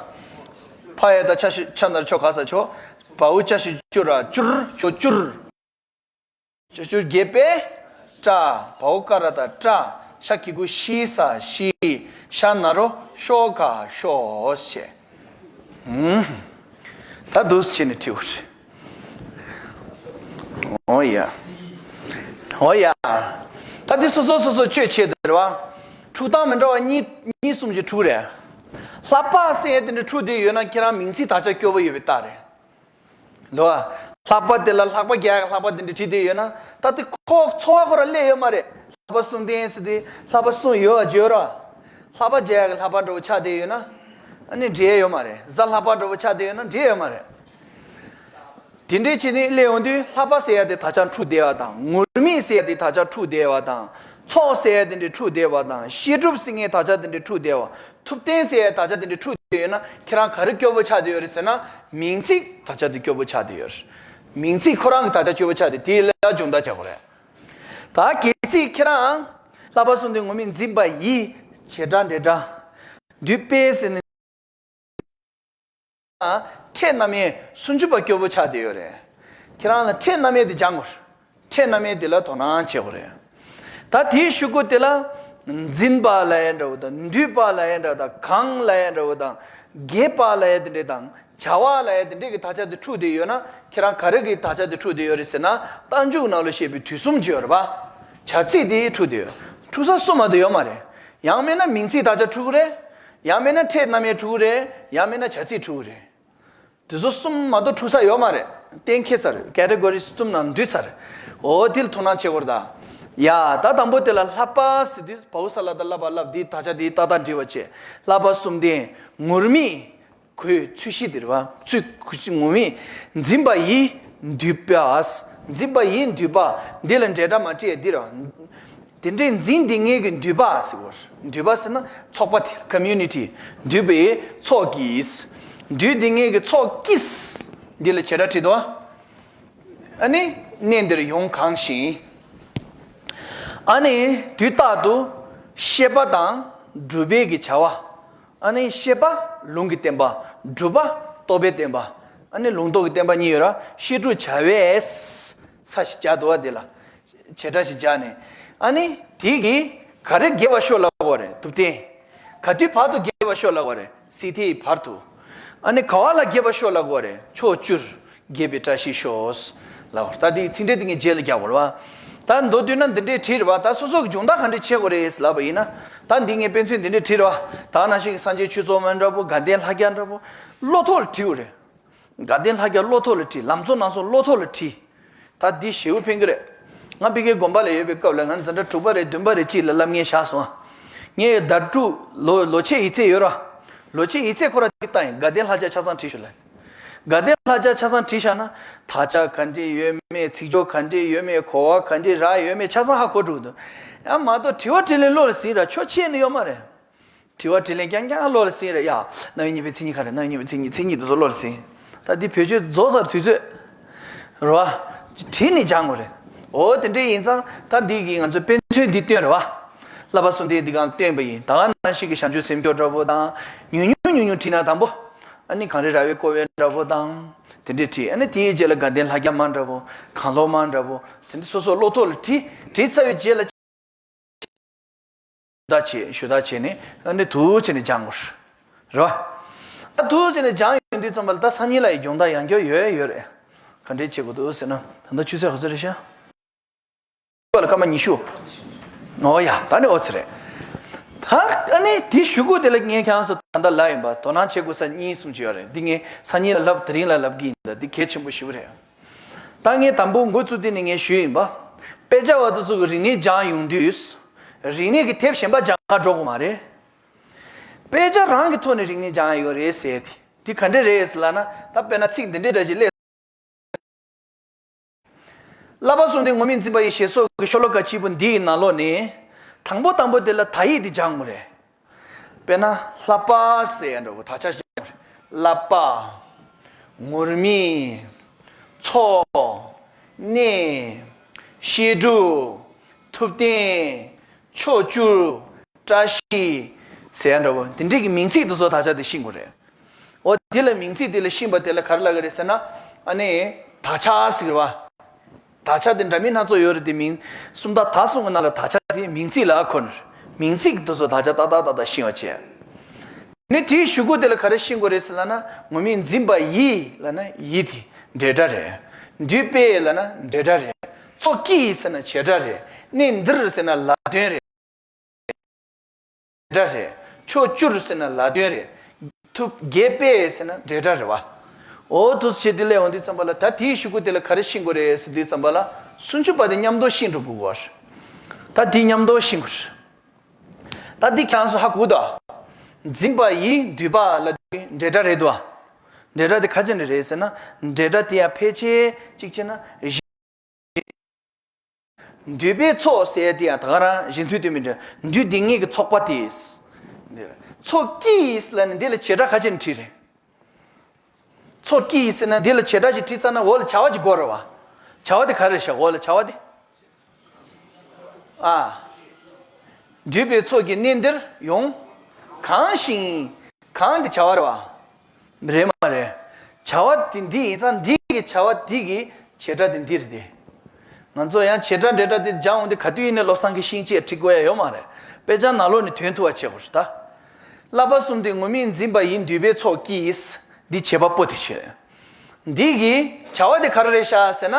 ཕ་ཡ་བཏགས་ཕྱ་ཤི་ཕྱ་ན་རོ་ཕྱོ་ག་ས་ཕྱོགས། བའོ་ཅ་ཞབས་ཀྱུ་ར་བཅུར། ཕྱོགས་བཅུར། ཕྱོགས་བཅུར་རྒྱས་པས་བཀྲ། བའོ་ཀ་ར་བཏགས་བཀྲ། ཤ་གི་གུ་ཤི་ས་ཤིས། ཤ་ན་རོ་ཤོ་ག་ཤོས་བྱས། ད་འདུག་སེ་བྱས་ནས་བྲིས་པ་རེད། འོ་ཡ། འོ་ཡ། ད་འདི་སོ་སོ་སོ་སོ་བཅོས་བྱས་དེ་རེད་བ། འཁྲུག་སྟངས་མི་འདྲ་བ་གཉིས་གཉིས་གསུམ་གྱི་འཁྲུག་རེད། ལྷག་པ་ཟེར་ཡ་དེ་འདྲ་འཁྲུག་བསྡད་ཡོད་ན་ཁྱེད་རང་མིང་ཚིག་དག་ཆ་སྐྱོ་པོ་ཡོད་པའི་རྟགས་རེད། ལོ། ལྷག་པ་དེ་ལ་ལྷག་པ་རྒྱག་ལྷག་པ་དེ་འདྲ་བྲིས་བསྡད་ཡོད་ན། ད་དེ་ཁོ་ཚོར་བ་ཁོ་རང་སླེབས་ཡོད་མ་རེད། ལྷག་པ་གསུམ་ལྡན་ཟེར་དེ་ལྷག་པ་གསུམ་ཡོད་པ་བརྗོད་ར། ལྷག་པ་རྒྱག་ལྷག་པ་འདྲ་བོ་ཆགས་བསྡད་ཡོད་ན། ཨ་ནི་འགྲིག་ཡ་ཡོད་མ་རེད། གཟའ་ལྷག་པ་འདྲ་བོ་ཆགས་བསྡད་ཡོད་ན་འགྲིག་ཡ་ཡོད་མ་རེད། དེ་འདྲའི་ཆེད་ནས་སླེབས་ཡོང་དུས་ལྷག་པ་ཟེར་ཡ་དེ་དག་ཆ་འཁྲུག་བསྡད་པ་དང་། ངུར་སྨྲིག་ཟེར་ཡ་དེ་དག་ཆ་འཁྲུག་བསྡད་པ་དང་། ཚོགས་ཟེར་ཡ་དེ་འདྲའི་འཁྲུག་བསྡད་པ་དང་། བཤད་སྒྲུབ་ཟེར་མཁན་དག་ཆ་དེ་འདྲའི་འཁྲུག་བསྡད་པ། ཐུབ་བསྟན་ཟེར་ཡ་དག་ཆ་དེ་འདྲའི་འཁྲུག་བསྡད་ཡོད་ན་ཁྱེད་རང་ག་རེ་སྐྱོ་པོ་ཆགས་བསྡད་ཡོད་རེད་ཟེར་ན། མིང་ཚིག་དག་ཆ་དེ་སྐྱོ་པོ་ཆགས་བསྡད་ཡོད་རེད། མིང་ཚིག་ཁོ་རང་གི་དག་ཆ་སྐྱོ་པོ་ཆགས་བསྡད་དེ་ལ་སྦྱོང་བརྡར་བྱ་དགོས་རེད། ད་གལ་སྲིད་ཁྱེད་རང་ལྷག་པ་གསུམ་ལྡན་ངུར་སྨྲིག་འཛིན་པ་ཡི་བྱེད་སྒྲ་འབྲེལ་སྒྲ་འདུས་པས་ཟེར་ནས། ཕྲད་རྣམ་དབྱེ་སུམ་ཅུ་པ་སྐྱོ་པོ་ཆགས་བསྡད་ཡོད་རེད། ཁྱེད་རང་ལ་ཕྲད་རྣམ་དབྱེ་དེ་སྦྱང་དགོས། ཕྲད་རྣམ་དབྱེ་དེ་ལ་དོ་སྣང་བྱེད་དགོས་རེད། ད་དེའི་ཤུ་གུ་དེ་ལ་འཛིན་པ་ལབ་ཡ་འདྲ་བོ་དང་། འདུས་པ་ལབ་ཡ་འདྲ་བོ་དང་། གང་ལབ་ཡ་འདྲ་བོ་དང་། རྒྱས་པ་ལབ་ཡ་དེ་འདྲ་དང་། བྱ་བ་ལབ་ཡ་དེ་འདྲ་གི་དག་ཆ་དེ་འཁྲུག་བསྡད་ཡོད་ན་ཁྱེད་རང་ག་རེ་གི་དག་ཆ་དེ་འཁྲུག་བསྡད་ཡོད་རེད་ཟེར་ན། རྟགས་འཇུག་ནང་ལ་བཤད་པའི་དུས་གསུམ་བརྗོད་རེད་པ། བྱ་ཚིག་དེ་འཁྲུག་བསྡད་ཡོད། འཁྲུག་ས་གསུམ་མ་གཏོགས་ཡོད་མ་རེད། ཡང་མིན་ན་མིང་ཚིག་དག་ཆ་འཁྲུག་གི་རེད། ཡང་མིན་ན་ཕྲད་རྣམ་དབྱེ་འཁྲུག་གི་རེད། ཡང་མིན་ན་བྱ་ཚིག་འཁྲུག་གི་རེད། དེ་ཚོ་གསུམ་མ་གཏོགས་འཁྲུག་ས་ཡོད་མ་རེད། གཏན་འཁེལ་ཚར། ཀེ་ཊི་གོ་རི་གསུམ་ནང་འདུས་ཚར། འོ་དེ་ལ་དོ་སྣང་བྱེད་དགོས་རེད་ད། ཡ། ད་དང་པོ་དེ་ལ་ལྷག་པ་ཟེར་དུས་བའོ་ས་ལ་བཏགས་ལྷ་པ་ལྷབ། དེའི་དག་ཆ་དེ་ཏག་ཏག་འབྲི་བ་བྱས། ལྷག་པ་གསུམ་ལྡན་ངུར་སྨྲིག་ཁོའི་ཚུལ་གཞི་དེ་རེད་པ། ཚུལ་ཁོ་ངུར་སྨྲིག་འཛིན་པ་ཡི་འདུས་པ། འཛིན་པ་ཡི་འདུས་པ། འདི་ལ་འབྲེལ་སྒྲ་མ་བྲིས་ཡ་འདི་རེད་པ། དེ་འདྲའི་འཛིན་བསྡད་མཁན་གྱི་འདུས་པ་ཟེར་བ། འདུས་པ་ཟེར་ན་ཚོགས་པ་དེ། ཀོ་མིའུ་ནི་ཊི། འདུས་པའི་ཚོགས་ཀྱིས། འདུས་བསྡད་མཁན་གྱི་ཚོགས་ཀྱིས། འདི་ལ་བྱེད་སྒྲ་བྲིས་འདུག་པ། ཨ་ནི་གནས་འདིར་ཡོངས་གང་ཞིང་། ཨ་ནི་དུས་རྟག་ཏུ་ཤེས་པ་དང་སྒྲུབ་པའི་གི་བྱ་བ། ཨ་ནི་ཤེས་པ་ལུང་གི་བསྟན་པ། སྒྲུབ་པ་རྟོགས་པའི་བསྟན་པ། ཨ་ནི་ལུང་རྟོགས་ཀྱི་བསྟན་པ་གཉིས་ཡོད་ར། བཤད་སྒྲུབ་བྱ་བའི་ས་ཞིག་སྦྱར་འདུག་པ། དེ་ལ་བྱེད་སྒྲ་ཞིག་སྦྱར་ནས། ཨ་ནི་དེ་གིས་ག་རེ་རྒྱས་པར་ཤོག་ལབ་དགོས་རེད། ཐུབ་བསྟན། ག་དུས་བར་དུ་རྒྱས་པར་ཤོག་ལབ་དགོས་རེད། སྲིད་མཐའི་བར་དུ། ཨ་ནི་ག་བ་ལ་རྒྱས་པར་ཤོག་ལབ་དགོས་རེད། ཕྱོགས་བཅུར་རྒྱས་པའི་བཀྲ་ཤིས་ཤོག་ལབ་དགོས་རེད། ད་དེ་ཚིག་འགྲེལ་དེ་ངས་རྗེས་ལ་རྒྱག་དགོས་རེད་པ། ད་མདོར་བསྡུས་ན་འདི་འདྲའི་བྲིས་རེད་པ། ད་སོ་སོ་གི་སྦྱོང་བརྡར་ག་འདྲ་བྱེད་དགོས་རེད་ལབ་པ་ཡིན་ན། ད་འདི་ངས་དཔེ་མཚོན་འདི་འདྲའི་བྲིས་རེད་པ། ད་ནང་བཞིན་གྱི་སངས་རྒྱས་ཆོས་ཚོགས་མ་འདྲ་པོ། དགའ་ལྡན་ལྷ་བརྒྱ་འདྲ་པོ། བློ་ཐོག་ལ་བྲིས་དགོས་རེད། དགའ་ལྡན་ལྷ་བརྒྱ་བློ་ཐོག་ལ་བྲིས། ལམ་གཙོ་རྣམ་གསུམ་བློ་ཐོག་ལ་བྲིས། ད་འདི་ཞེ་པོ་ཕན་གི་རེད། ང་ཕ་གིའི་དགོན་པ་ལ་ཡོད་པའི་སྐབས་ལ། ང་འཛིན་གྲྭ་དྲུག་པ་རེད། བདུན་པ་རེད། གཅིག་ལ་བསླབ་མཁན་བཞག་སོང་། ངས་ཟླ་དྲུག་ལོ་ལོ་ཕྱེད་ཡིག་ཚད་ཡོད་ར། ལོ་ཕྱེད་ཡིག་ཚད་ཁོ་ར་དེ་བལྟས་ཡིན། དགའ་ལྡན་ལྷ་བརྒྱ་ཆ་ཚང་བྲིས་ཤོག་ལབ། དགའ་ལྡན་ལྷ་བརྒྱ་ཆ་ཚང་བྲིས་བཞག་ན། དག་ཆ་ག་འདྲས་ཡོད་མེད། ཚིག་སྦྱོར་ག་འདྲས་ཡོད་མེད། གོ་བ་ག་འདྲས་རག་ཡོད་མེད་ཆ་ཚང་ཧ་གོ་འགྲོ་གི་འདུག། ཡང་མ་གཏོགས་དྲི་བ་དྲིས་ལན་བློ་ལ་ཟིན་ར། ཆོ་ཆེ་ནི་ཡོད་མ་རེད། དྲི་བ་དྲིས་ལན་རྐྱང་རྐྱང་བློ་ལ་ཟིན་རེད་ཡ། རྣམ་དབྱེ་གཉིས་པའི་མཚན་ཉིད་ག་རེ། རྣམ་དབྱེ་གཉིས་པའི་མཚན་ཉིད། མཚན་ཉིད་དེ་ཚོ་བློ་ལ་ཟིན། ད་འདི་བེད་སྤྱོད་རྫོགས་ཚར་དུས་ཚོད་རེད་པ། བྲིས་ནས་སྦྱང་དགོས་རེད། འོ་དེ་འདྲ་ཡིན་ཙང་ད་འདི་གིས་ང་ཚོས་དཔེ་མཚོན་འདི་སྟོན་རེད་པ། བསླབ་པ་གསུམ་ལྡན་འདི་གང་སྟོན་པ་ཡིན། ད་ག་ནང་བཞིན་གྱི་བྱང་ཆུབ་སེམས་མཆོག་འདྲ་པོ་དང་། ཉུང་ཉུང་ཉུང་ཉུང་བྲིས་ན། དང་པོ་ཨ་ནི་གངས་རི་ར་བས་བསྐོར་བའི་འདྲ་པོ་དང་། དེ་འདྲས་བྲིས། ཨ་ནི་དེའི་རྗེས་ལ་དགའ་ལྡན་ལྷ་བརྒྱ་མ་འདྲ་པོ། གངས་ལྷོ་མ་འདྲ་པོ། དེ་འདྲ་སོ་སོ་བློ་ཐོག་ལ་བྲིས། བྲིས་ཚར་བའི་རྗེས་ལ། ཞུ་དག་བྱས། ཞུ་དག་བྱས་ནས་ཨ་ནི་འདུག་སེ་བྱས་ནས་སྦྱང་དགོས་རེད་པ། ད་འདུག་སེ་བྱས་ནས་སྦྱངས་ཡོང་དུས་ཙམ་པ་ལ་ད་སང་ཉིན་ལ་ཡི་སྦྱོང་བརྡར་ཡང་བསྐྱར་ཡོད་ཡོད་རེད། ག་འདྲས་བྱེད་དགོས་འདུག་ཟེར་ན། ད་ལྟ་ཆུ་ཚོད་ག་ཚོད་རེད་ཤག། པ་ལ་སྐར་མ་ཉི་ཤུ། འོ་ཡ། ད་ནི་འོ་ཙི་རེད། ད་ཨ་ནི་དེའི་གཞུག་གུ་དེ་ལ་ངས་ཁྱེད་རང་ཚོ་ད་ལྟ་ལབ་ཡིན་པ། དོ་སྣང་བྱེད་དགོས་ས་གཉིས་གསུམ་ཅིག་ཡོད་རེད། འདི་ངས་སང་ཉིན་ལ་ལབ། དེ་རིང་ལ་ལབ་ཀྱི་ཡིན། ད་འདི་གལ་ཆེན་པོ་ཞེ་པོ་རེད། ད་ངས་དང་པོ་འགོ་བཙུགས་དུས་ནས་ངས་ཞུས་ཡིན་པ། དཔེ་ཆ་བ་དེ་ཚོ་གི་རིག་གནས་སྦྱངས་ཡོང་དུས། རིག་གནས་ཀྱི་དེབ་གཞན་པ་སྦྱང་ག་འགྲོ་དགོས་མ་རེད། དཔེ་ཆ་རང་གི་ཐོག་ནས་རིག་གནས་སྦྱང་ཡ་ཡོད་རེད་ཟེར་ཏེ། དེ་ག་འདྲས་རེད་ཟེར་ལབ་ན། ད་དཔེར་ན་ཚིག་འདི་འདྲས་འདྲ་ཞིག་སླེབས། བསླབ་པ་གསུམ་ལྡན་ངུར་སྨྲིག་འཛིན་པ་ཡི་ཞེས་སོགས་ཀྱི་ཤོ་ལོ་ཀ་གཅིག་པུ་འདི་ཡི་ནང་ལོགས་ནས། དང་པོ་དང་པོ་དེ་ལ་དག་ཡིག་འདི་སྦྱང་དགོས་རེད། དཔེར་ན་ལྷག་པ་ཟེར་ཡ་འདྲ་བོ་དག་ཆ་སྦྱང་དགོས་རེད། བསླབ་པ། ངུར་སྨྲིག། ཚོགས། གནས། བཤད་སྒྲུབ། ཐུབ་བསྟན། ཕྱོགས་བཅུ། བཀྲ་ཤིས། ཟེར་ཡ་འདྲ་བོ་དེ་འདྲའི་གི་མིང་ཚིག་དེ་ཚོ་དག་ཆ་དེ་ཤེས་དགོས་རེད། འོ་དེ་ལ་མིང་ཚིག་དེ་ལ་ཤེས་པ་དེ་ལ་ག་རེ་ལབ་ཀྱི་རེད་ཟེར་ན། ཨ་ནི་དག་ཆ་ཟེར་བ། དག་ཆ་དེ་འདྲ་མིན་སྣ་ཚོགས་ཡོད་རེད་དེ། མིང་སུམ་རྟགས་དག་གསུམ་གྱི་ནང་ལ་དག་ཆ་དེ་མིང་ཚིག་ལ་གོ་ནི་རེད། མིང་ཚིག་དེ་ཚོ་དག་ཆ་ཏག་ཏག་ཏག་ཏག་ཤེས་པ་བྱས། ནི་དེའི་གཞུག་གུ་དེ་ལ་ག་རེ་ཤེས་དགོས་རེད་ཟེར་ལབ་ན། ངོ་མས་འཛིན་པ་ཡི་ལབ་ན་ཡི་དེ་འབྲེལ་སྒྲ་རེད། འདུས་པས་ལབ་ན་འབྲེལ་སྒྲ་རེད། ཚོགས་ཀྱིས་ཟེར་ན་བྱེད་སྒྲ་རེད། གནས་འདིར་ཟེར་ན་ལ་དོན་རེད། འབྲེལ་སྒྲ་རེད། ཕྱོགས་བཅུར་ཟེར་ན་ལ་དོན་རེད། ཐུབ་རྒྱས་པས་ཟེར་ན་འབྲེལ་སྒྲ་རེད་བ། འོ་དེ་བྱས་དེ་ལས་འོང་དུས་ཙམ་པ་ལ། ད་དེའི་གཞུག་གུ་དེ་ལ་ག་རེ་ཤེས་དགོས་རེད་ཟེར་དུས་ཙམ་པ་ལ། སུམ་ཅུ་པ་དེ་མཉམ་དུ་ཤེས་འགྲོ་དགོས་པ་རེད། ད་དེ་མཉམ་དུ་ཤེས་དགོས་རེད། ད་འདི་ཁྱེད་རང་ཚོ་ཧ་གོ་འདུག་འཛིན་པ་ཡི་འདུས་པ་ལ་འབྲེལ་སྒྲ་རེད་འདུག་འབྲེལ་སྒྲ་དེ་ག་ཅི་ནས་རེད་ཟེར་ན། འབྲེལ་སྒྲ་དེ་ཡང་ཕལ་ཆེར་གཅིག་བྱས་ན་གཞི། འདུས་པའི་ཚོགས་ཟེར་ཡ་དེ་ཡང་ད་ག་རང་གཞི་མཐུན་དུ་མི་འདྲ། འདུས་དེ་ཉིད་ཀྱི་ཚོགས་པ་དེ། ཚོགས་ཀྱིས་ལབ་ནས་འདི་ལ་བྱེད་སྒྲ་ག་ཅི་ནས་བྲིས་རེད། ཚོགས་ཀྱིས་ཟེར་ན་འདི་ལ་བྱེད་སྒྲ་ཞིག་བྲིས་ཚར་ན་འོག་ལ་བྱ་བ་ཅིག་དགོས་རེད་བ། བྱ་བ་དེ་ག་རེ་བཞག་འོག་ལ་བྱ་བ་དེ། ཨ། འདུས་པའི་ཚོགས་ཀྱིས་གནས་འདིར་ཡོངས་གང་ཞིང་། གང་དེ་བྱ་བ་རེད་བ། རེད་མ་རེད། བྱ་བ་དེ་འདི་ཡིན་ཙང་འདི་གི་བྱ་བ་འདི་གི་བྱེད་སྒྲ་དེ་འདི་རེད་དེ། ང་ཚོ་ཡང་བྱེད་སྒྲ་འབྲེལ་སྒྲ་དེ་སྦྱང་འོང་དུས་ག་དུས་ཡིན་ནའི་བློ་བཟང་གིས་ཤེས་བྱས་ཁྲིད་དགོས་ཡ་ཡོད་མ་རེད། དཔེ་ཆ་ནང་ལོགས་ནས་ཐོན་ཐུབ་པ་བྱེད་དགོས་རེད་ད། བསླབ་པ་གསུམ་དེ་ངོ་མས་འཛིན་པ་ཡི་འདུས་པའི་ཚོགས་ཀྱིས། འདི་བྱེད་པ་པོ་དེ་བྱེད། འདི་གི་བྱ་བ་དེ་ག་རེ་རེད་ཤག་ཟེར་ན།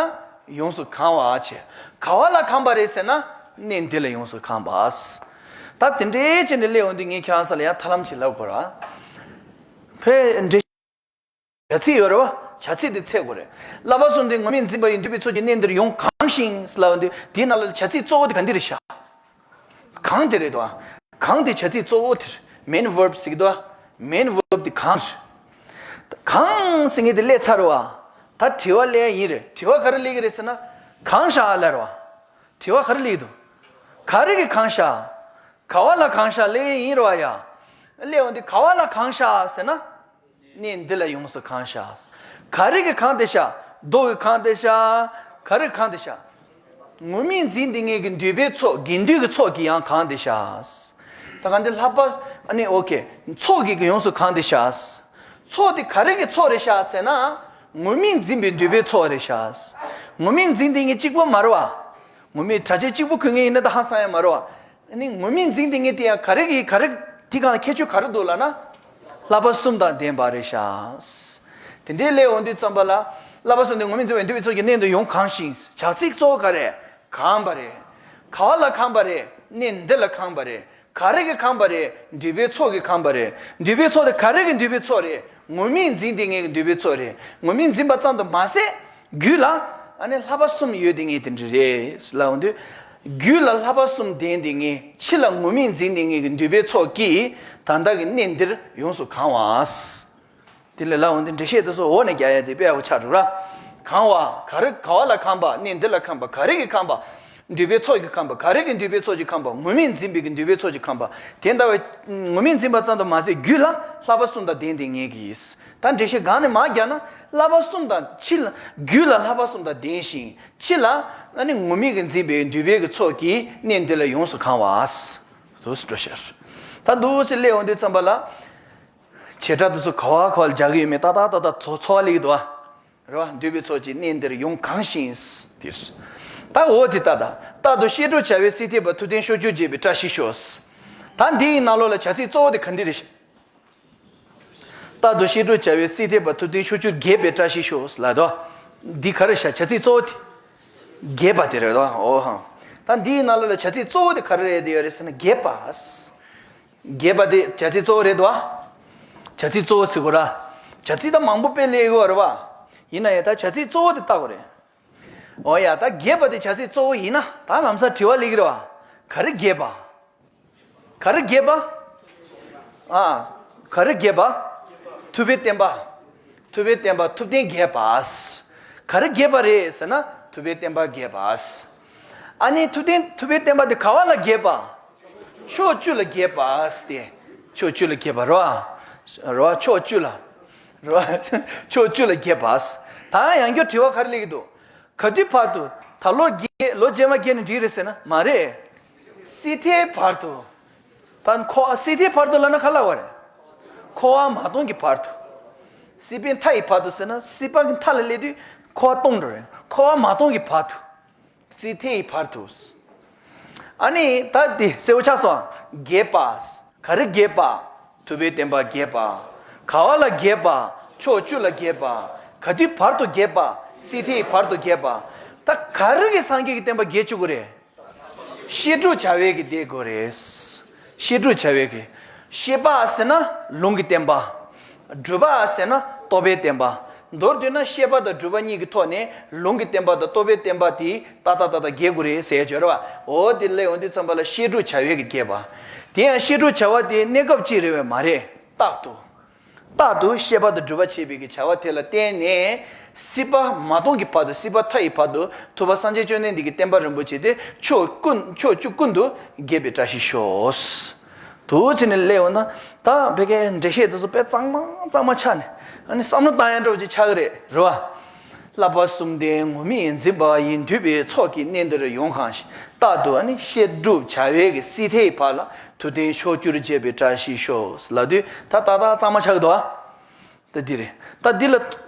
ཡོངས་སུ་གང་བ་བྱེད། ག་བ་ལ་གང་བ་རེད་ཟེར་ན། གནས་འདི་ལ་ཡོངས་སུ་གང་བ། ད་དེ་འདྲའི་ཆེད་ནས་སླེབས་འོང་དུས་ངས་ཁྱེད་རང་ཚོ་ལ་ཡང་ཐབས་ལམ་ཅིག་ལབ་དགོས་ར། ཕའི་འགྲེལ་བྱ་ཚིག་ཡོད་རེད་བ། བྱ་ཚིག་དེ་འཚོལ་དགོས་རེད། བསླབ་པ་གསུམ་དེ་ངོ་མས་འཛིན་པ་ཡི་འདུས་པའི་ཚོགས་ཀྱིས་གནས་འདིར་ཡོངས་གང་ཞིང་ལབ་འོང་དུས་དེའི་ནང་ལ་བྱ་ཚིག་གཙོ་བོ་དེ་ག་འདི་རེད་ཤག་གང་དེ་རེད་དོ། གང་དེ་བྱ་ཚིག་གཙོ་བོ་དེ་རེད། མེན་ཝརབ་ཟེར་གི་འདུག་མེན་ཝརབ་དེ་གང་རེད། གང་ཟེར་མཁན་དེ་སླེབས་ཚར་བ། ད་དྲི་བ་སླེབས་ཡིན་རེད། དྲི་བ་ག་རེ་སླེབས་ཀྱི་རེད་ཟེར་ན། གང་ཤག་ལབ་རེད་བ། དྲི་བ་ག་རེ་སླེབས་ཀྱི་འདུག་ག་རེ་གིས་གང་ཤག་ག་བ་ལ་གང་ཤག་ལབ་ཡིན་རེད་བ་ཡ། སླེབས་འོང་དུས་ག་བ་ལ་གང་ཤག་ཟེར་ན། གནས་འདི་ལ་ཡོངས་སུ་གང་ཤག་ག་རེ་གིས་གང་དེ་ཤག་རྡོ་གིས་གང་དེ་ཤག་ག་རེ་གིས་གང་དེ་ཤག་ངོ་མས་འཛིན་དེ་ངེད་ཀྱི་འདུས་པའི་ཚོགས། དགེ་འདུན་གྱི་ཚོགས་ཀྱིས་ཡང་གང་དེ་ཤག་ད་གང་དེ་ལྷག་པ། ཨ་ནི་ཨོ་ཁེ། ཚོགས་ཀྱིས་ཡོངས་སུ་གང་དེ་ཤག་ཚོགས་དེ་ག་རེ་གི་ཚོགས་རེད་ཤག་ཟེར་ན། ངོ་མས་འཛིན་པའི་འདུས་པའི་ཚོགས་རེད་ཤག་ངོ་མས་འཛིན་དེ་ངེད་གཅིག་པོ་མ་རེད་བ། ངོ་མས་གྲྭ་ཆས་གཅིག་པོ་གོན་མཁན་ཡིན་ན་ད་ཧང་སང་ཡ་མ་རེད་བ། ཨ་ནི་ངོ་མས་འཛིན་དེ་ངེད་དེ་ཡང་ག་རེ་གི་ག་རེ། དེ་གང་ཁྱད་ཆོས་ག་རེ་འདུག་ལབ་ན། བསླབ་པ་གསུམ་དང་ལྡན་པ་རེད་ཤག་དེ་འདྲའི་སླེབས་འོང་དུས་ཙམ་པ་ལ། བསླབ་པ་གསུམ་དེ་ངོ་མས་འཛིན་པའི་འདུས་པའི་ཚོགས་ཀྱིས་གནས་འདིར་ཡོངས་གང་ཞིང་། བྱ་ཚིག་གཙོ་བོ་ག་རེ། གང་བ་རེད། ག་བ་ལ་གང་བ་རེད། གནས་འདི་ལ་གང་བ་རེད། ག་རེ་གིས་གང་བ་རེད། འདུས་པའི་ཚོགས་ཀྱིས་གང་བ་རེད། འདུས་པའི་ཚོགས་དེ་ག་རེ་གི་འདུས་པའི་ཚོགས་རེད། ངོ་མས་འཛིན་དེ་ངེད་ཀྱི་འདུས་པའི་ཚོགས་རེད། ངོ་མས་འཛིན་པ་ཙམ་དུ་མ་ཟད། རྒྱུད་ལ། ཨ་ནི་བསླབ་པ་གསུམ་ཡོད་དེ་ངེད་དེ་འདྲ་རེད་ལབ་འོང་དུས། རྒྱུད་ལ་བསླབ་པ་གསུམ་ལྡན་དེ་ངེད། ཕྱི་ལ་ངོ་མས་འཛིན་དེ་ངེད་ཀྱི་འདུས་པའི་ཚོགས་ཀྱིས་ད་ལྟ་གི་གནས་འདིར་ཡོངས་སུ་གང་བ། དེ་ལས་ལབ་འོང་དུས་འགྲེལ་བཤད་དེ་ཚོ་འོག་ནས་རྒྱག་ཡ་དེ་དཔེ་ཡག་པོ་ཆགས་འགྲོ་ར། གང་བ། ག་རེ་ག་བ་ལ་གང་བ། གནས་འདི་ལ་གང་བ། ག་རེ་གིས་གང་བ། འདུས་པའི་ཚོགས་ཀྱིས་གང་བ། ག་རེ་གི་འདུས་པའི་ཚོགས་ཀྱིས་གང་བ། ངོ་མས་འཛིན་པའི་གི་འདུས་པའི་ཚོགས་ཀྱིས་གང་བ། དེ་ལྟ་བུའི་ངོ་མས་འཛིན་པ་ཙམ་དུ་མ་ཟད་རྒྱུད་ལ་བསླབ་པ་གསུམ་དང་ལྡན་དེ་ངེད་ཀྱིས། ད་འགྲེལ་བཤད་སྒང་ནས་མར་རྒྱག་ན། བསླབ་པ་གསུམ་དང་ཕྱི་ལ། རྒྱུད་ལ་བསླབ་པ་གསུམ་དང་ལྡན་ཞིང་། ཕྱི་ལ་ཨ་ནི་ངོ་མས་ཀྱིས་འཛིན་པའི་འདུས་པའི་གི་ཚོགས་ཀྱིས་གནས་འདི་ལ་ཡོངས་སུ་གང་བ། དུ་འགྲོ་ཤར། ད་འདུག་སེ་སླེབས་འོང་དུས་ཙམ་པ་ལ། བྱེད་སྒྲ་དེ་ཚོ་ག་བ་ག་བ་ལ་སྦྱར་གི་ཡོད་མེད་ཏག་ཏག་ཏག་ཏག་ཚོ་ཚོ་བ་ལེགས་འདུག་ཨ། རེད་བ། འདུས་པའི་ཚོགས་ཀྱིས་གནས་འདིར་ཡོངས་གང་ཞིང་། དེར། ད་འོ་དེ་ལྟ་ད། རྟག་ཏུ་བཤད་སྒྲུབ་བྱ་བའི་སྲིད་མཐའི་བར། ཐུབ་བསྟན་ཕྱོགས་བཅུར་རྒྱས་པའི་བཀྲ་ཤིས་ཤོག་ད་འདིའི་ནང་ལོགས་ལ་བྱ་ཚིག་གཙོ་བོ་དེ་ག་འདི་རེད། རྟག་ཏུ་བཤད་སྒྲུབ་བྱ་བའི་སྲིད་མཐའི་བར། ཐུབ་བསྟན་ཕྱོགས་བཅུར་རྒྱས་པའི་བཀྲ་ཤིས་ཤོག་ལབ་དོ། འདི་ག་རེ་བྱ། བྱ་ཚིག་གཙོ་བོ་དེ། རྒྱས་པ་དེ་རེད་དོ། འོ་ཧང་། ད་འདིའི་ནང་ལོགས་ལ་བྱ་ཚིག་གཙོ་བོ་དེ་ག་རེ་རེད་དེ་ཡོད་རེད་ཟེར་ན་རྒྱས་པ། རྒྱས་པ་དེ་བྱ་ཚིག་གཙོ་བོ་རེད་དོ། བྱ་ཚིག་གཙོ་བོ་ཟེར་དགོས་ར། བྱ་ཚིག་ད་མང་པོ་དཔེ་ལེན་ཡོད་རེད་བ། ཡིན་ན་ཡང་ད་བྱ་ཚིག་གཙོ་བོ་དེ་བལྟ་དགོས་རེད། འོ་ཡ། ད་རྒྱས་པ་དེ་བྱ་ཚིག་གཙོ་བོ་ཡིན་ན་ད་ལམ་སང་དྲི་བ་སླེབས་ཀྱི་རེད་བ། ག་རེ་རྒྱས་པ། ག་རེ་རྒྱས་པ། ཨ། ག་རེ་རྒྱས་པ། ཐུབ་པའི་བསྟན་པ། ཐུབ་པའི་བསྟན་པ་ཐུབ་བསྟན་རྒྱས་པ། ག་རེ་རྒྱས་པ་རེད་ཟེར་ན་ཐུབ་པའི་བསྟན་པ་རྒྱས་པ། ཨ་ནི་ཐུབ་བསྟན་ཐུབ་པའི་བསྟན་པ་དེ་ག་བ་ལ་རྒྱས་པ། ཕྱོགས་བཅུ་ལ་རྒྱས་པ་སྟེ། ཕྱོགས་བཅུ་ལ་རྒྱས་པ་རོ། རོ། ཕྱོགས་བཅུ་ལ། རོ། ཕྱོགས་བཅུ་ལ་རྒྱས་པ། ད་ཡང་བསྐྱར་དྲི་བ་ག་རེ་སླེབས་ཀྱི་འདུག་ག་དུས་བར་དུ་ ད་ལོ་བརྒྱད་ལོ་རྗེས་མ་བརྒྱད་ནས་འགྲིག་རེད་ཟེར་ན་མ་རེད། སྲིད་མཐའི་བར་དུ། ད་འཁོར་བ་སྲིད་མཐའི་བར་དུ་ལབ་ན་ག་ལབ་པ་རེད། འཁོར་བ་མ་སྟོངས་ཀྱི་བར་དུ། སྲིད་པའི་མཐའ་ཡི་བར་དུ་ཟེར་ན་སྲིད་པ་གི་མཐའ་ལ་སླེབས་དུས་འཁོར་བ་སྟོངས་འགྲོ་རེད། འཁོར་བ་མ་སྟོངས་ཀྱི་བར་དུ། སྲིད་མཐའི་བར་དུ། ཨ་ནི་ད་འདི་གསལ་པོ་ཆགས་སོང་། རྒྱས་པ། ག་རེ་རྒྱས་པ། ཐུབ་པའི་བསྟན་པ་རྒྱས་པ། ག་བ་ལ་རྒྱས་པ། ཕྱོགས་བཅུ་ལ་རྒྱས་པ། ག་དུས་བར་དུ་རྒྱས་པ། སྲིད་མཐའི་བར་དུ་རྒྱས་པ། ད་ག་རེ་གི་སངས་རྒྱས་ཀྱི་བསྟན་པ་རྒྱས་བཅུག་གི་རེད། བཤད་སྒྲུབ་བྱ་བའི་གི་བསྡད་དགོས་རེད། བཤད་སྒྲུབ་བྱ་བའི་གི། བཤད་པ་ཟེར་ན་ལུང་གི་བསྟན་པ། སྒྲུབ་པ་ཟེར་ན་རྟོགས་པའི་བསྟན་པ། མདོར་བསྡུས་ན་བཤད་པ་དང་སྒྲུབ་པ་གཉིས་ཀྱི་ཐོག་ནས་ལུང་གི་བསྟན་པ་དང་རྟོགས་པའི་བསྟན་པ་དེ་ཏག་ཏག་ཏག་ཏག་རྒྱས་དགོས་རེད་ཟེར་ཡ་ཅིག་ཡོད་རེད་བ། འོ་དེ་སླེབས་ཡོང་དུས་ཙམ་པ་ལ་བཤད་སྒྲུབ་བྱ་བའི་གི་རྒྱས་པ། དེ་ཡང་བཤད་སྒྲུབ་བྱ་བ་དེ་གནས་སྐབས་གཅིག་རེད་བས་མ་རེད། རྟག་ཏུ། རྟག་ཏུ་བཤད་པ་དང་སྒྲུབ་པ་བྱེད་པའི་གི་བྱ་བ་དེ་ལ་བརྟེན་ནས། སྲིད་པ་མ་སྟོངས་ཀྱི་བར་དུ་སྲིད་པ་མཐའ་ཡི་བར་དུ་ཐུབ་པ་སངས་རྒྱས་བཅོམ་ལྡན་འདས་ཀྱི་བསྟན་པ་རིན་པོ་ཆེ་དེ་ཕྱོགས་ཀུན་ཕྱོགས་བཅུ་ཀུན་ཏུ་རྒྱས་པའི་བཀྲ་ཤིས་ཤོག། དུ་ཕྱིན་ནས་སླེབས་ཡོང་ན་ད་བོད་སྐད་འགྲེལ་བཤད་དེ་ཚོ་དཔེ་གཙང་མ་གཙང་མ་ཆགས་ནས། ཨ་ནི་བསམ་བློ་བཏང་ཡ་འདྲ་བོ་ཅིག་ཆགས་ཀྱི་རེད། རེད་བ། བསླབ་པ་གསུམ་ལྡན་ངུར་སྨྲིག་འཛིན་པ་ཡི། འདུས་པའི་ཚོགས་ཀྱིས་གནས་འདིར་ཡོངས་གང་ཞིང་། རྟག་ཏུ་ཨ་ནི་བཤད་སྒྲུབ་བྱ་བའི་གི་སྲིད་མཐའི་བར་ལ། ཐུབ་བསྟན་ཕྱོགས་བཅུར་རྒྱས་པའི་བཀྲ་ཤིས་ཤོག་ལབ་དུས་ད་ཏག་ཏག་གཙང་མ་ཆགས་ཀྱི་འདུག་ཨ། ད་འདི་རེད། ད་འདི་ལ་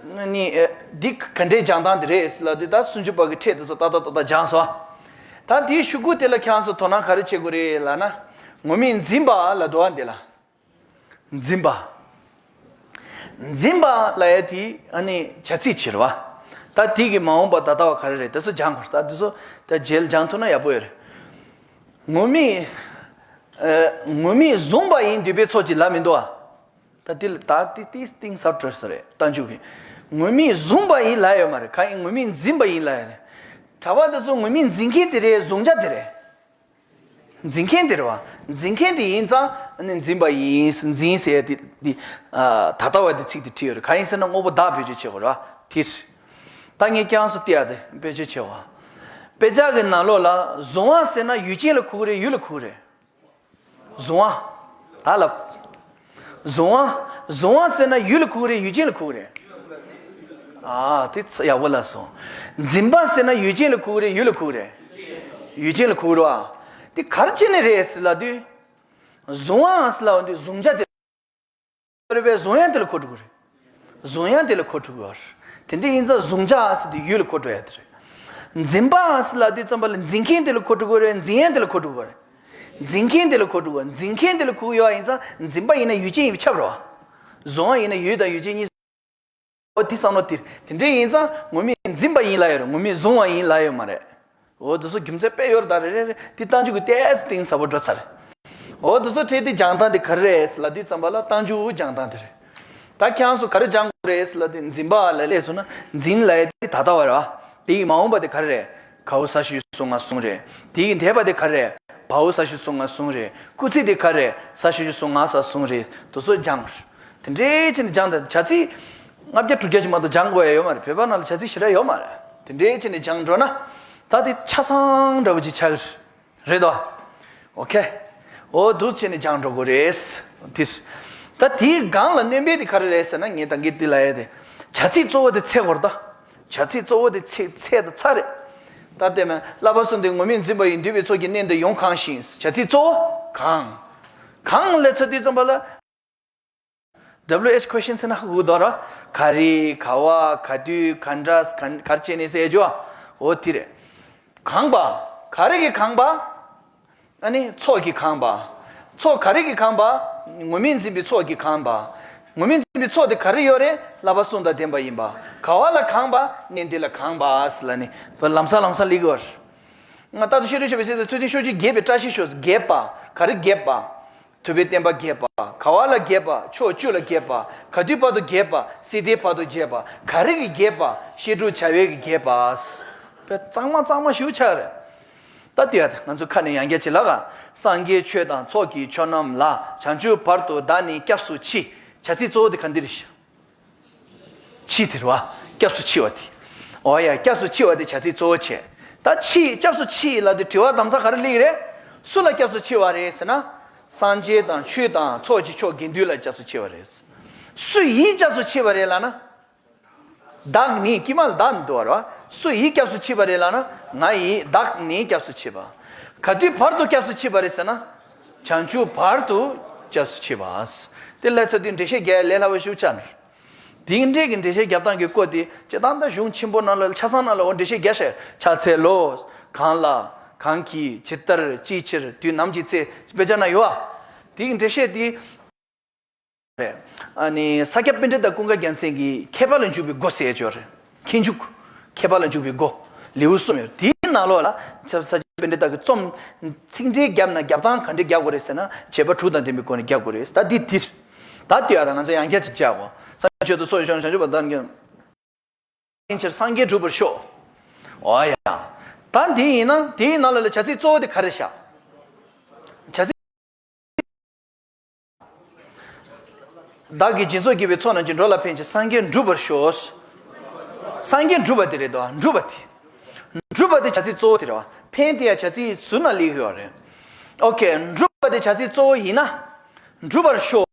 ནི་ཨེ། འདི་ག་འདྲའི་སྦྱང་སྟངས་དེ་རེད་ལབ་དུས་ད་སུམ་ཅུ་པ་གི་ཕྲད་དེ་ཚོ་ཏག་ཏག་ཏག་ཏག་སྦྱངས་སོང་། ད་དེའི་ཤུ་གུ་དེ་ལ་ཁྱེད་རང་ཚོ་དོ་སྣང་ག་རེ་བྱེད་དགོས་རེད་ལབ་ན། ངུར་སྨྲིག་འཛིན་པ་ལབ་འདུག་ཨ་འདི་ལ། འཛིན་པ། འཛིན་པ་ལབ་ཡ་དེ་ཨ་ནི་བྱ་ཚིག་ཅིག་རེད་བ། ད་དེ་གི་མ་འོངས་པ་ད་ལྟ་བ་ག་རེ་རེད་དེ་ཚོ་སྦྱང་དགོས་རེད། ད་དེ་ཚོ་ད་རྗེས་ལ་སྦྱང་ཐུབ་ན་ཡག་པོ་ཡོད་རེད། ངུར་སྨྲིག་ཨ། ངུར་སྨྲིག་བཟུང་བ་ཡིས་འདུས་པའི་ཚོགས་ཀྱིས་ལབ་མི་འདུག་ཨ། ད་དེ་ད་དེ་དེ་གཏིང་ཟབ་འགྲོ་ས་རེད་རྟགས་འཇུག་གི། ངུར་སྨྲིག་བཟུང་བ་ཡིས་ལབ་ཡོད་མ་རེད། གང་ཡིན་ངུར་སྨྲིག་འཛིན་པ་ཡིས་ལབ་ཡོད་རེད། གྲྭ་པ་དེ་ཚོ་ངུར་སྨྲིག་འཛིན་མཁན་དེ་རེད། བཟུང་བྱ་དེ་རེད། འཛིན་མཁན་དེ་རེད་བ། འཛིན་མཁན་དེ་ཡིན་ཙང་ནི་འཛིན་པ་ཡིན། འཛིན་ཟེར་ཡ་དེ་དེ་ཨ། ད་ལྟ་བ་དེ་ཚིག་དེ་བྲིས་ཡོད་རེད། གང་ཡིན་ཟེར་ན་དངོས་པོ་བདག་བེད་སྤྱོད་བྱེད་དགོས་རེད་བ། དེ་རེད། ད་ངས་ཀྱང་སུ་ཏི་ཡ་དེ་བེད་སྤྱོད་བྱེད་བ། དཔེ་ཆ་གི་ནང་ལོགས་ལ་བཟུང་བ་ཟེར་ན་ཡུལ་ཅན་ལ་གོ་གི་རེད་ཡུལ་ལ་གོ་གི་རེད། བཟུང་བ། ད་ལབ། བཟུང་བ། བཟུང་བ་ཟེར་ན་ཡུལ་ལ་གོ་གི་རེད་ཡུལ་ཅན་ལ་གོ་གི་རེད། ཨ་དེ་ཚ་ཡག་པོ་ལབ་སོང་། འཛིན་པ་ཟེར་ན་ཡུལ་ཅན་ལ་གོ་གི་རེད་ཡུལ་ལ་གོ་གི་རེད། ཡུལ་ཅན་ལ་གོ་གི་རེད་བ། དེ་ག་རེ་བྱས་ནས་རེད་ཟེར་ལབ་དུས། བཟུང་བ་ཟེར་ལབ་དུས་བཟུང་བྱ་དེ། རེད་པས་བཟུང་ཡ་དེ་ལ་གོ་འགྲོ་གི་རེད། བཟུང་ཡ་དེ་ལ་གོ་འགྲོ་གི་རེད། དེ་འདྲ་ཡིན་ཙང་བཟུང་བྱ་ཟེར་དུས་ཡུལ་ལ་གོ་འགྲོ་ཡ་དེ་རེད། འཛིན་པ་ཟེར་ལབ་དུས་ཙམ་པ་ལ་འཛིན་མཁན་དེ་ལ་གོ་འགྲོ་གི་རེད། འཛིན་ཡ་དེ་ལ་གོ་འགྲོ་གི་རེད། འཛིན་མཁན་དེ་ལ་གོ་འགྲོ་གི་རེད། འཛིན་མཁན་དེ་ལ་གོ་གི་ཡོད་ཡིན་ཙང་འཛིན་པ་ཡིན་ན་ཡུལ་ཅན་ཡིན་པ་ཁྱབ་རེད་བ། བཟུང་བ་ཡིན་ན་ཡུལ་དང་ཡུལ་ཅན་གཉིས། ཨོ་དེ་བསམ་བློ་དེ་དེ་འདྲ་ཡིན་ཙང་ངུར་སྨྲིག་འཛིན་པ་ཡིན་ལབ་ཡོད་རེད། ངུར་སྨྲིག་བཟུང་བ་ཡིན་ལབ་ཡོད་མ་རེད། འོ་དེ་ཚོ་རྒྱུ་མཚན་དཔེ་ཡོད་རེད་ད་རེད་རེད་རེད་དེ་རྟགས་འཇུག་གི་ཏོག་ཙམ་གཏིང་ཟབ་པོ་འགྲོ་ཚར་རེད། འོ་དེ་ཚོ་ཁྲིད་དེ་སྦྱང་སྟངས་དེ་ག་རེ་རེད་ལབ་དུས་ཙམ་པ་ལ་རྟགས་འཇུག་སྦྱང་སྟངས་དེ་རེད། ད་ཁྱེད་རང་ཚོ་ག་རེ་སྦྱང་དགོས་རེད་ལབ་དུས་འཛིན་པ་ལ་སླེབས་སོང་ན་འཛིན་ལབ་ཡ་དེ་ད་ལྟ་བ་རེད་བ། དེ་ཡི་མ་འོངས་པ་དེ་ག་རེ་རེད། ག་འོག་ས་བཅུ་གསུམ་མངའ་གསུམ་རེད། དེ་ཡི་འདས་པ་དེ་ག་རེ་རེད། བ་འོག་ས་བཅུ་གསུམ་མངའ་གསུམ་རེད། སྐུལ་ཚིག་དེ་ག་རེ་རེད། ས་བཅུ་གསུམ་མངའ་ས་གསུམ་རེད། དེ་ཚོ་སྦྱང་དགོས་རེད། དེ་འདྲའི་ཆེ་ནས་སྦྱང་དང་བྱ་ཚིག་ལྔ་བརྒྱ་དྲུག་བརྒྱ་ཅིག་མ་གཏོགས་སྦྱང་དགོས་ཡ་ཡོད་མ་རེད། བོད་པ་ནང་ལ་བྱ་ཚིག་ཞེ་དྲག་ཡོད་མ་རེད། དེ་འདྲའི་ཆེ་ནས་སྦྱང་འགྲོ་ན། ད་དེ་ཆ་ཚང་འདྲ་བོ་ཅིག་ཆགས་ཀྱི་རེད་དོ། ཨོ་ཁེ། འོ་འདུག་བྱས་ནས་སྦྱང་འགྲོ་དགོས་རེད། དེ། ད་དེའི་སྒང་ལ་སྣོན་པའི་དེ་ག་རེ་རེད་ཟེར་ན་ངས་ད་གིན་དེ་ལ་ཡ་དེ། བྱ་ཚིག་གཙོ་བོ་དེ་འཚོལ་དགོས་རེད་ད། བྱ་ཚིག་གཙོ་བོ་དེ་འཚོལ་འཚོལ་དང་ཚར་རེད། ད་ལྟད་མོ་བསླབ་པ་གསུམ་ལྡན་ངུར་སྨྲིག་འཛིན་པ་ཡིས། འདུས་པའི་ཚོགས་ཀྱིས་གནས་འདིར་ཡོངས་གང་ཞིང་། བྱ་ཚིག་གཙོ་བོ་གང་། གང་ལབ་ཚར་དུས་ཙམ་པ་ལ། W H question ཟེར་ན་ཧ་གོ་གི་འདུག་ར། ག་རེ། ག་བ། ག་དུས། ག་འདྲ། ག་ག་རེ་བྱས་ནས་ཟེར་རྒྱུ། འོ་དེ་རེད། གང་བ། ག་རེ་གིས་གང་བ། ཨ་ནི་ཚོགས་ཀྱིས་གང་བ། ཚོགས་ག་རེ་གིས་གང་བ། ངུར་སྨྲིག་འཛིན་པའི་ཚོགས་ཀྱིས་གང་བ། ངུར་སྨྲིག་འཛིན་པའི་ཚོགས་དེ་ག་རེ་ཡོད་རེད། བསླབ་པ་གསུམ་དང་ལྡན་པ་ཡིན་པ། ག་བ་ལ་གང་བ། གནས་འདི་ལ་གང་བ་ཟེར་ལབ་ནས་ལམ་སང་ལམ་སང་སླེབས་ཀྱི་ཡོད་རེད། ང་རྟག་ཏུ་བཤད་སྒྲུབ་བྱེད་པའི་ཚེ་ཐུབ་བསྟན་ཕྱོགས་བཅུར་རྒྱས་པའི་བཀྲ་ཤིས་ཤོག་རྒྱས་པ། ག་རེ་རྒྱས་པ། ཐུབ་པའི་བསྟན་པ་རྒྱས་པ། ག་བ་ལ་རྒྱས་པ། ཕྱོགས་བཅུ་ལ་རྒྱས་པ། ག་དུས་བར་དུ་རྒྱས་པ། སྲིད་མཐའི་བར་དུ་རྒྱས་པ། ག་རེ་གིས་རྒྱས་པ། བཤད་སྒྲུབ་བྱ་བའི་གིས་རྒྱས་པ། དཔེ་གཙང་མ་གཙང་མ་ཞིག་ཆགས་རེད། ད་དེ་ཡ་ད་ང་ཚོ་ཁ་ནས་ཡང་བསྐྱར་བྱེད་ལ་ག་སངས་རྒྱས་ཆོས་དང་ཚོགས་ཀྱི་མཆོག་རྣམས་ལ། བྱང་ཆུབ་བར་དུ་བདག་ནི་སྐྱབས་སུ་མཆི། བྱ་ཚིག་གཙོ་བོ་དེ་ག་འདི་རེད་ཤག་མཆི་དེ་རེད་བ། སྐྱབས་སུ་མཆི་བ་དེ། འོ་ཡ་སྐྱབས་སུ་མཆི་བ་དེ་བྱ་ཚིག་གཙོ་བོ་བྱས། ད་མཆི་སྐྱབས་སུ་མཆི་ལབ་དུས་དྲི་བ་དམ་ཚགས་ག་རེ་སླེབས་ཀྱི་རེད། སུ་ལ་སྐྱབས་སུ་མཆི་བ་རེད་ཟེར་ན། སངས་རྒྱས་དང་ཆོས་དང་ཚོགས་ཀྱི་མཆོག་དགེ་འདུན་ལ་སྐྱབས་སུ་མཆི་བ་རེད། སུ་ཡིས་སྐྱབས་སུ་མཆི་བ་རེད་ལབ་ན། བདག་ནི་དཀྱིལ་མ་ལ་བདག་ནི་འདུག་བ་རེད་ སུ་ཡིས་སྐྱབས་སུ་མཆི་བ་རེད་ལབ་ན། ང་ཡིས། བདག་ནི་སྐྱབས་སུ་མཆི་བ། ག་དུས་བར་དུ་སྐྱབས་སུ་མཆི་བ་རེད་ཟེར་ན། བྱང་ཆུབ་བར་དུ་སྐྱབས་སུ་མཆི་བ། དེ་ལ་ཚ་དུས་འགྲེལ་བཤད་རྒྱག་ལས་སླ་བོ་ཞིག་ཆགས་ནས། དེའི་འབྲས་ཀྱི་འགྲེལ་བཤད་རྒྱབ་སྟངས་ཀྱི་སྐོར་དེ་སྤྱིར་བཏང་ད་གཞུང་ཆེན་པོ་ནང་ལ་ཆ་ཚང་ནང་ལ་འོ་འགྲེལ་བཤད་རྒྱག་ཤག་ཕྱག་འཚལ་ལོ། གང་ལ། གང་གིས། ཇི་ལྟར། ཅིའི་ཕྱིར། དུས་ནམ་གྱི་ཚེ། དཔེ་ཆ་ན་ཡོད་ཨ། དེའི་འགྲེལ་བཤད་དེ། རེད། ཨ་ནི་ས་སྐྱ་པཎྜི་ཏ་ཀུན་དགའ་རྒྱལ་མཚན་གྱི་མཁས་པ་ལ་འཇུག་པའི་སྒོ་ཟེར་ཅོག་རེད། མཁས་འཇུག་མཁས་པ་ལ་འཇུག་པའི་སྒོ། ལེའུ་གསུམ་ཡོད། དེའི་ནང་ལོགས་ལ་ས་སྐྱ་པཎྜི་ཏ་གི་རྩོམ། ཚིག་འགྲེལ་རྒྱབ་ན་རྒྱབ་སྟངས་ག་འདྲ་རྒྱག་དགོས་རེད་ཟེར་ན། བྱེད་པ་དྲུག་དང་ལྡན་པའི་སྒོ་ནས་རྒྱག་དགོས་རེད། ད་འདི་འདིར། ད་ལྟོས་ཨ། ད་ང་ཚོ་ཡང་བསྐྱར་ཅིག་བྱ་དགོས། སངས་རྒྱས་ཆོས་དང་ཚོགས་ཀྱི་མཆོག་ནི་བྱང་ཆུབ་པ་དང་། ཕན་ཕྱིར་སངས་རྒྱས་འགྲུབ་པར་ཤོག་འོ་ཡ། ད་འདི་ཡིན་ན་དེའི་ནང་ལ་ལ་བྱ་ཚིག་གཙོ་བོ་དེ་ག་རེ་བཞག་བྱ་ཚིག་བདག་གིས་སྦྱིན་སོགས་བགྱིས་པའི་ཚོགས་རྣམས་ཀྱིས། འགྲོ་ལ་ཕན་ཕྱིར་སངས་རྒྱས་འགྲུབ་པར་ཤོག་སངས་རྒྱས་འགྲུབ་པ་དེ་རེད་དོ། འགྲུབ་པ་དེ། འགྲུབ་པ་དེ་བྱ་ཚིག་གཙོ་བོ་དེ་རེད་བ། ཕན་དེ་ཡང་བྱ་ཚིག་ཟུར་ན་སླེབས་ཡོད་རེད། ཨོ་ཁེ། འགྲུབ་པ་དེ་བྱ་ཚིག་གཙོ་བོ་ཡིན་ན། འགྲུབ་པར་ཤོག་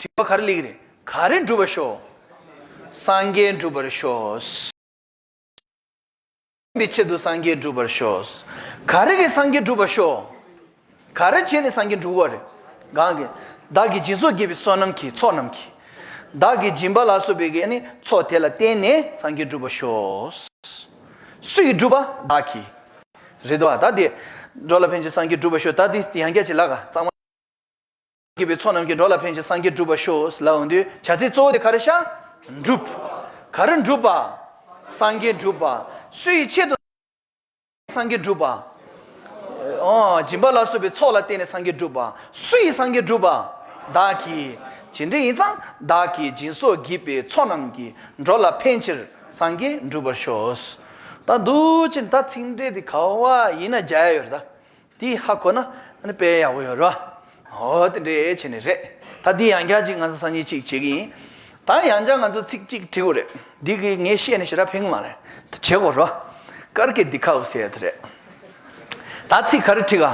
དྲི་བ་ག་རེ་སླེབས་ཀྱི་རེད། ག་རེ་འགྲུབ་པར་ཤོག་སངས་རྒྱས་འགྲུབ་པར་ཤོག་པའི་ཆེད་དུ་སངས་རྒྱས་འགྲུབ་པར་ཤོག་ག་རེ་གིས་སངས་རྒྱས་འགྲུབ་པར་ཤོག་ག་རེ་བྱས་ནས་སངས་རྒྱས་འགྲུབ་དགོས་རེད། གང་གིས། བདག་གིས་སྦྱིན་སོགས་བགྱིས་པའི་བསོད་ནམས་ཀྱིས། ཚོགས་རྣམས་ཀྱིས། བདག་གིས་སྦྱིན་པ་ལ་སོགས་པའི་གི་ནི་ཚོགས་དེ་ལ་བརྟེན་ནས་སངས་རྒྱས་འགྲུབ་པར་ཤོག་སུ་ཡིས་འགྲུབ་པ། བདག་གིས། རེད་དོ། ད་དེ། འགྲོ་ལ་ཕན་ཕྱིར་སངས་རྒྱས་འགྲུབ་པར་ཤོག་ད་དེ་ཡང་བསྐྱར་ཅིག་ལབ་ག་གཙང་མ། བགྱིས་པའི་ཚོགས་རྣམས་ཀྱིས། འགྲོ་ལ་ཕན་ཕྱིར་སངས་རྒྱས་འགྲུབ་པར་ཤོག་ལབ་འོང་དུས་བྱ་ཚིག་གཙོ་བོ་དེ་ག་རེ་ཤག་འགྲུབ། ག་རེ་འགྲུབ་པ། སངས་རྒྱས་འགྲུབ་པ། སུ་ཡི་ཆེད་དུ་སངས་རྒྱས་འགྲུབ་པ། ཨོ། སྦྱིན་པ་ལ་སོགས་པའི་ཚོགས་ལ་བརྟེན་ནས་སངས་རྒྱས་འགྲུབ་པ། སུ་ཡིས་སངས་རྒྱས་འགྲུབ་པ། བདག་གིས། ཇི་འདྲ་ཡིན་ཙང་། བདག་གིས་སྦྱིན་སོགས་བགྱིས་པའི་ཚོགས་རྣམས་ཀྱིས། འགྲོ་ལ་ཕན་ཕྱིར་སངས་རྒྱས་འགྲུབ་པར་ཤོག་ད་འདུག་ཅིང་ད་ཚིག་འགྲེལ་དེ་ག་བ་ཡིན་ན་རྒྱག་ཡ་ཡོད་རེད་ད། དེ་ཧ་གོ་ན་ཨ་ནི་དཔེ་ཡག་པོ་ཡོད་རེད་བ། འོ་དེ་འདྲས་བྱས་ནས་རེད། ད་འདི་ཡང་བསྐྱར་ཅིག་ང་ཚོ་སང་ཉིན་ཅིག་བྱེད་ཀྱི་ཡིན། ད་ཡང་བསྐྱར་ང་ཚོ་ཚིག་གཅིག་བྲིས་དགོས་རེད། འདི་གི་ངས་བཤད་ནས་ཞེ་དྲག་ཕན་གི་མ་རེད། ད་བྱེད་དགོས་རེད་བ། ཀར་ཀེ་འདི་ཁའུ་ཟེར་ཡ་དེ་རེད། ད་ཚིག་ག་རེ་བྲིས་ག་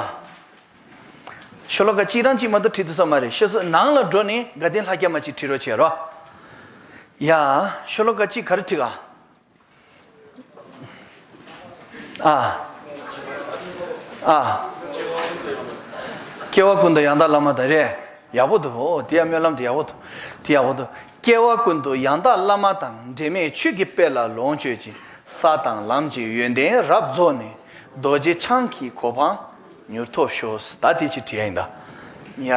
ཤོ་ལོ་ཀ་གཅིག་རང་གཅིག་མ་གཏོགས་བྲིས་ཐུབ་ས་མ་རེད། ཤོ་སོ་ནང་ལ་འགྲོ་ནས་དགའ་ལྡན་ལྷ་བརྒྱ་མ་གཅིག་བྲིས་རོགས་བྱེད་རོགས། ཡ། ཤོ་ལོ་ཀ་གཅིག་ག་རེ་བྲིས་ག་ཨ། ཨ། སྐྱེ་བ་ཀུན་ཏུ་ཡང་དག་བླ་མ་དང་རེད། ཡག་པོ་འདུག་ཨོ་དེ་ཡང་སྨོན་ལམ་དེ་ཡག་པོ་འདུག་དེ་ཡག་པོ་འདུག་སྐྱེ་བ་ཀུན་ཏུ་ཡང་དག་བླ་མ་དང་། འབྲལ་མེད་ཆོས་ཀྱི་དཔལ་ལ་ལོངས་སྤྱོད་ཅིང་། ས་དང་ལམ་གྱི་ཡོན་ཏན་རབ་རྫོགས་ནས། རྡོ་རྗེ་འཆང་གི་གོ་འཕང་མྱུར་ཐོབ་ཤོག་ད་དེ་ཅིག་བྲིས་ཡ་ཡིན་ད། ཡ།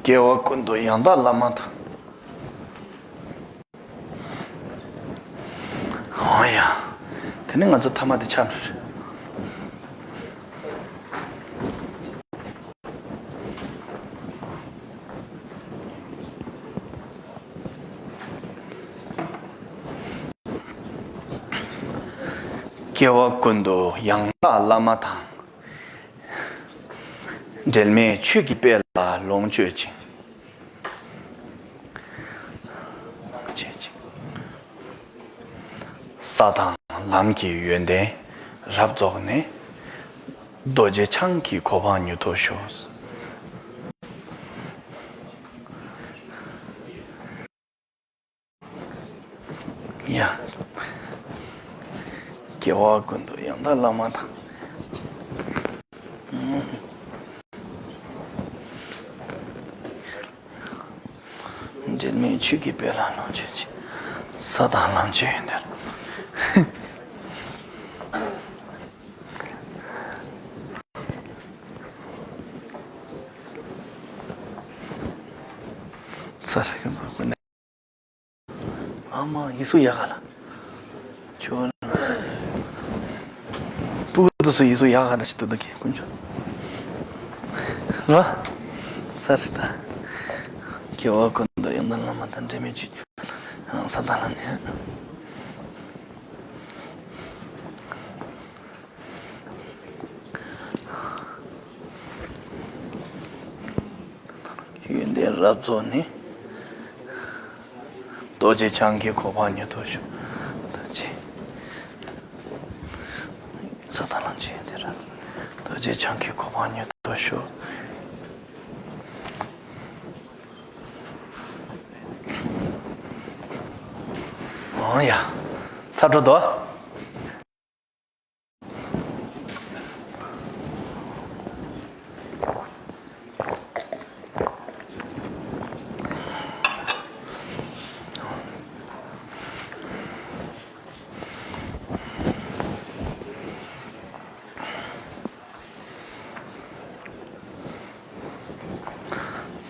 སྐྱེ་བ་ཀུན་ཏུ་ཡང་དག་བླ་མ་དང་། ཨོ་ཡ། དེ་ནི་ང་ཚོ་ཐ་མ་དེ་ཆགས་འགྲོ་རེད། སྐྱེ་བ་ཀུན་ཏུ་ཡང་དག་བླ་མ་དང་། འབྲལ་མེད་ཆོས་ཀྱི་དཔལ་ལ་ལོངས་སྤྱོད་ཅིང་། བྱེད་ཅིང་། ས་དང་ལམ་གྱི་ཡོན་ཏན་རབ་རྫོགས་ནས། རྡོ་རྗེ་འཆང་གི་གོ་འཕང་མྱུར་ཐོབ་ཤོག་ཡ། སྐྱེ་བ་ཀུན་ཏུ་ཡང་དག་བླ་མ་དང་། འབྲལ་མེད་ཆོས་ཀྱི་དཔལ་ལ་ལོངས་སྤྱོད་ཅིང་། ས་དང་ལམ་གྱི་ཡོན་ཏན། ཚར་ཁ་ཚོ་ཀུན་ནས། ཨ་མ་ཡིག་གཟུགས་ཡག་ག་ལ། ཅོ། སྤུ་གུ་དུ་སུ་ཡིག་གཟུགས་ཡག་ག་ལ་ཞིག་ཏུ་འདུག་གི་ཀུན་ཅོ། རོ། ཚར་ད། སྐྱེ་བ་ཀུན་ཏུ་ཡང་དག་བླ་མ་དང་། འབྲལ་མེད་ཆོས་ཀྱི་ས་དང་ལམ་གྱི། ཡོན་ཏན་རབ་རྫོགས་ནས། རྡོ་རྗེ་འཆང་གི་གོ་འཕང་མྱུར་ཐོབ་ཤོག་ད་ཅི། ས་དང་ལམ་གྱི་ཡོན་ཏན་རབ། རྡོ་རྗེ་འཆང་གི་གོ་འཕང་མྱུར་ཐོབ་ཤོག། འོང་ཡ། ཚ་འགྲོ་དོ།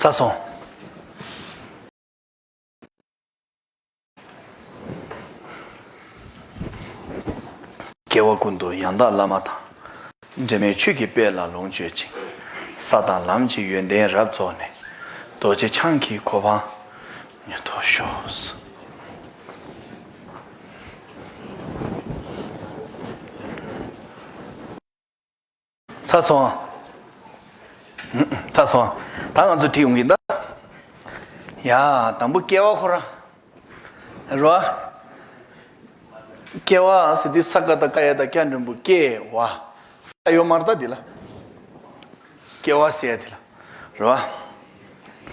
ཚར་སོང་། སྐྱེ་བ་ཀུན་ཏུ་ཡང་དག་བླ་མ་དང་། འབྲལ་མེད་ཆོས་ཀྱི་དཔལ་ལ་ལོངས་སྤྱོད་ཅིང་། ས་དང་ལམ་གྱི་ཡོན་ཏན་རབ་རྫོགས་ནས། རྡོ་རྗེ་འཆང་གི་གོ་འཕང་མྱུར་ཐོབ་ཤོག། ཚར་སོང་། ཚར་སོང་། ད་ང་ཚོ་བྲིས་ཡོང་གི་ཡིན་ད། ཡ། དང་པོ་སྐྱེ་བ་ཁོ་རང་རེད་བ། སྐྱེ་བ་ཟེར་དུས་ས་ཀ་བཏགས་སྐ་ཡ་བཏགས་སྐྱ་འགྲེང་བུ་སྐྱེ་བ། ས་ཡོད་མ་རེད་ད་འདི་ལ། སྐྱེ་བ་ཟེར་ཡ་དེ་ལ། རེད་བ།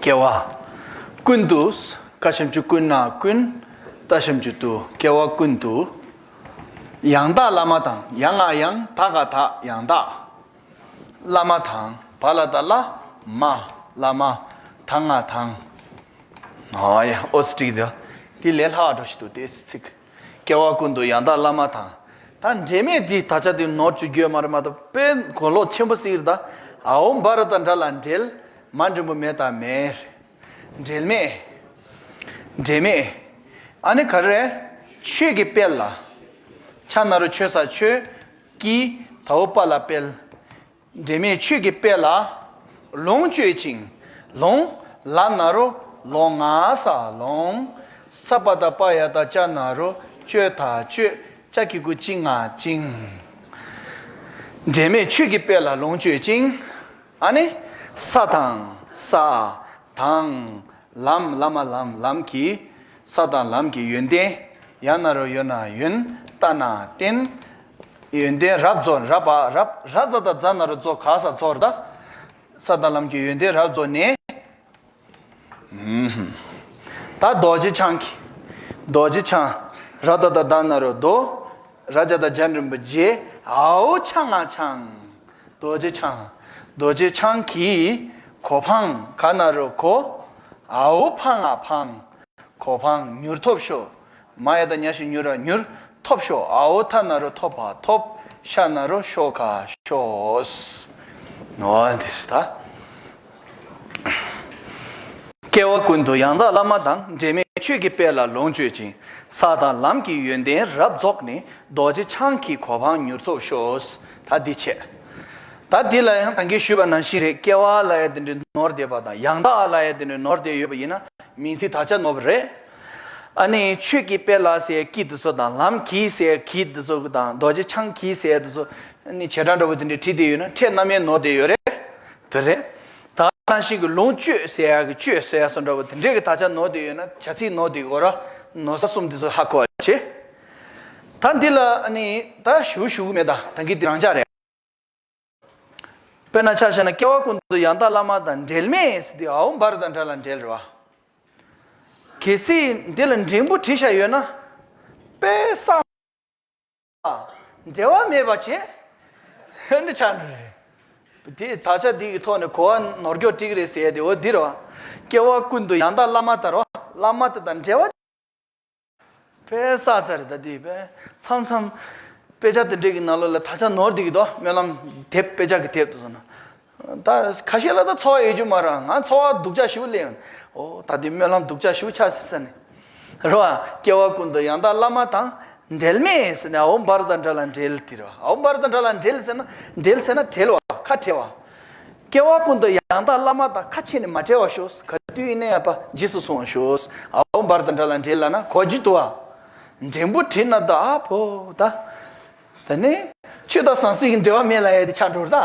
སྐྱེ་བ། ཀུན་ཏུ། ཀ་ཞབས་ཀྱུ་ཀུན་ན་ཀུན། ཏ་ཞབས་ཀྱུ་ཏུ། སྐྱེ་བ་ཀུན་ཏུ། ཡང་དག་བླ་མ་དང་། ཡ་ང་ཡང་། ད་ག་དག་ཡང་དག་བླ་མ་དང་། བ་ལ་བཏགས་བླ། མ། བླ་མ། ད་ང་དང་། ཨ་ཡ། ཨོ་སི་ཊི་དེ། དེ་ལས་སླ་བ་འགྲོ་ཞིག་འདུག་སྟེ་ཚིག་སྐྱེ་བ་ཀུན་ཏུ་ཡང་དག་བླ་མ་དང་། ད་འབྲལ་མེད་འདི་ད་ཆ་དེ་ནོར་བཅུག་རྒྱུ་ཡོད་མ་རེད་མ་གཏོགས་དཔེ་གོ་ལོག་ཆེན་པོ་ཟིག་རེད་ད། ཨའོ་བྷ་ར་ཏ་འདྲ་ལ་འབྲལ། མ་འགྲེང་བུ་མེ་ད་མེར། འབྲལ་མེད། འབྲལ་མེད། ཨ་ནི་ག་རེ། ཆོས་ཀྱི་དཔལ་ལ། ཆ་ན་རོ་ཆོས་ས་ཆོས། ཀྱི། དའོ་པ་ལ་དཔལ། འབྲལ་མེད་ཆོས་ཀྱི་དཔལ་ལ་ལོངས་སྤྱོད་ཅིང་། ལོངས། ལ་ན་རོ་ལོ་ང་ས་ལོངས། ས་པ་བཏགས་སྤ་ཡ་བཏགས་སྤྱ་ན་རོ་སྤྱོད་ད་སྤྱོད། ཅ་གི་གུ་ཅི་ང་ཅིང་། འབྲལ་མེད་ཆོས་ཀྱི་དཔལ་ལ་ལོངས་སྤྱོད་ཅིང་། ཨ་ནི། ས་དང་ས། དང་། ལམ། བླ་མ་ལམ། ལམ་གྱི། ས་དང་ལམ་གྱི་ཡོན་ཏན། ཡ་ན་རོ་ཡོ་ན་ཡོན། ཏ་ན་བརྟན། ཡོན་ཏན་རབ་རྫོགས། ར་བ་རབ། ར་ཛ་ད་ཛ་ན་རོ་རྫོགས། ག་ས་རྫོགས་རེད་ད། ས་དང་ལམ་གྱི་ཡོན་ཏན་རབ་རྫོགས་ནས། ཨུམ། ད་རྡོ་རྗེ་འཆང་གི། རྡོ་རྗེ་འཆང་། ར་ད་བཏགས་རྡ་ན་རོ་རྡོ། ར་ཇ་བཏགས་རྗ་འགྲེང་བུ་རྗེ། འའོ་འཆང་ང་འཆང་། རྡོ་རྗེ་འཆང་། རྡོ་རྗེ་འཆང་གི། གོ་འཕང་། ག་ན་རོ་གོ། འའོ་འཕང་ང་འཕང་། གོ་འཕང་མྱུར་ཐོབ་ཤོག། མ་ཡ་བཏགས་མྱ་ཞབས་ཀྱུ་མྱུ་ར་མྱུར། ཐོབ་ཤོག། འའོ་ཐ་ན་རོ་ཐོ་བ་ཐོབ། ཤ་ན་རོ་ཤོ་ག་ཤོག། འོ་འདི་ཞིག་ད། སྐྱེ་བ་ཀུན་ཏུ་ཡང་དག་བླ་མ་དང་། འབྲལ་མེད་ཆོས་ཀྱི་དཔལ་ལ་ལོངས་སྤྱོད་ཅིང་། ས་དང་ལམ་གྱི་ཡོན་ཏན་རབ་རྫོགས་ནས། རྡོ་རྗེ་འཆང་གི་གོ་འཕང་མྱུར་ཐོབ་ཤོག། ད་འདི་བྱས། ད་འདི་ལ་ཡང་ད་གིན་ཞུས་པ་ནང་བཞིན་རེད། སྐྱེ་བ་ལབ་ཡ་དེ་འདྲའི་ནོར་བསྡད་པ་དང་། ཡང་དག་ལབ་ཡ་དེ་འདྲའི་ནོར་བསྡད་ཡོད་པ་ཡིན་ན་མིང་ཚིག་དག་ཆ་ནོར་བ་རེད། ཨ་ནི་ཆོས་ཀྱི་དཔལ་ལ་ཟེར་ཡ་ཀྱི་དེ་ཚོ་དང་། ལམ་གྱི་ཟེར་ཡ་གྱི་དེ་ཚོ་དང་། རྡོ་རྗེ་འཆང་གི་ཟེར་ཡ་དེ་ཚོ་ཨ་ནི་བྱེ་བྲག་འདྲ་པོ་དེ་འདྲའི་བྲིས་བསྡད་ཡོད་ན་ཕྲད་རྣམ་དབྱེ་ནོར་བསྡད་ཡོད་རེད། དེ་རེད། ད་ནང་བཞིན་གྱི་ལོངས་སྤྱོད་ཟེར་ཡག་གི་སྤྱོད་ཟེར་ཡག་སོགས་འདྲ་བོ་དེ་འདྲས་ཀྱི་དག་ཆ་ནོར་བསྡད་ཡོད་ན། བྱ་ཚིག་ནོར་བསྡད་ཡོད་ར། ནོར་ས་གསུམ་དེ་ཚོ་ཧ་གོ་བ་བྱེད། ད་འདི་ལ་ཨ་ནི་ད་ཞུ་ཞུ་གི་མེད། ད་ད་གིན་འདི་རང་འཇགས་རེད། དཔེར་ན་ཆ་བཞག་ན་སྐྱེ་བ་ཀུན་ཏུ་ཡང་དག་བླ་མ་དང་འབྲལ་མེད་ཟེར་དུས་འའོ་བྷ་ར་ཏ་འདྲ་ལ་འབྲལ་རེད་བ། གལ་སྲིད་འདི་ལ་འགྲེང་བུ་བྲིས་བཞག་ཡོད་ན་དཔེ་བསགས། འབྲལ་བ་མེད་པ་བྱེད། འདི་ཆགས་འགྲོ་རེད། དེ་དག་ཆ་འདི་གི་ཐོག་ནས་གོ་བ་ནོར་སྐྱོག་བྲིས་ཀྱི་རེད་ཟེར་ཡ་དེ་འོ་འདི་རེད་བ། སྐྱེ་བ་ཀུན་ཏུ་ཡང་དག་བླ་མ་དང་རོ། བླ་མ་དེ་དང་འབྲལ་བ། དཔེ་བསགས་ཚར་རེད། ད་འདི་དཔེ་མཚམས་མཚམས་དཔེ་ཆ་དེ་འདྲས་ཀྱི་ནང་ལོགས་ལ་དག་ཆ་ནོར་བསྡད་ཀྱི་འདུག་སྨོན་ལམ་དེབ། དཔེ་ཆ་གི་དེབ་དེ་ཚོ་ན། ད་ཁ་ཤས་ལ་ད་ཚོར་བ་ཡོད་རྒྱུ་མ་རེད། ང་ཚོར་བ་སྡུག་ཅག་ཞེ་པོ་སླེབས་ཡོང་། ཨོ་ད་འདི་སྨོན་ལམ་སྡུག་ཅག་ཞེ་པོ་ཆགས་སྲིད་ས་ནས། རེད་བ། སྐྱེ་བ་ཀུན་ཏུ་ཡང་དག་བླ་མ་དང་། འབྲལ་མེད་ཟེར་ནས་འའོ་བྷ་ར་ཏ་འདྲ་ལ་འབྲལ་དེ་རེད་བ། འའོ་བྷ་ར་ཏ་འདྲ་ལ་འབྲལ་ཟེར་ན། འབྲལ་ཟེར་ན་བྲལ་བ། ཁ་བྲལ་བ། སྐྱེ་བ་ཀུན་ཏུ་ཡང་དག་བླ་མ་དང་། ཁ་ཕྱེ་ནས་མ་བྲལ་བར་ཤོག། ག་དུས་ཡིན་ན་ཡང་པ་རྗེས་སུ་བཟུང་བར་ཤོག། འའོ་བྷ་ར་ཏ་འདྲ་ལ་འབྲལ་ལབ་ན་གོ་རྒྱུ་འདུག་བ། འགྲེང་བུ་བྲིས་ན་ད་ཨ་ཕོ་ད། ད་ནི་ཆོས་དང་ཟང་ཟིང་གི་འབྲེལ་བ་མེད་ལབ་ཡ་དེ་ཆགས་འགྲོ་རེད་ད།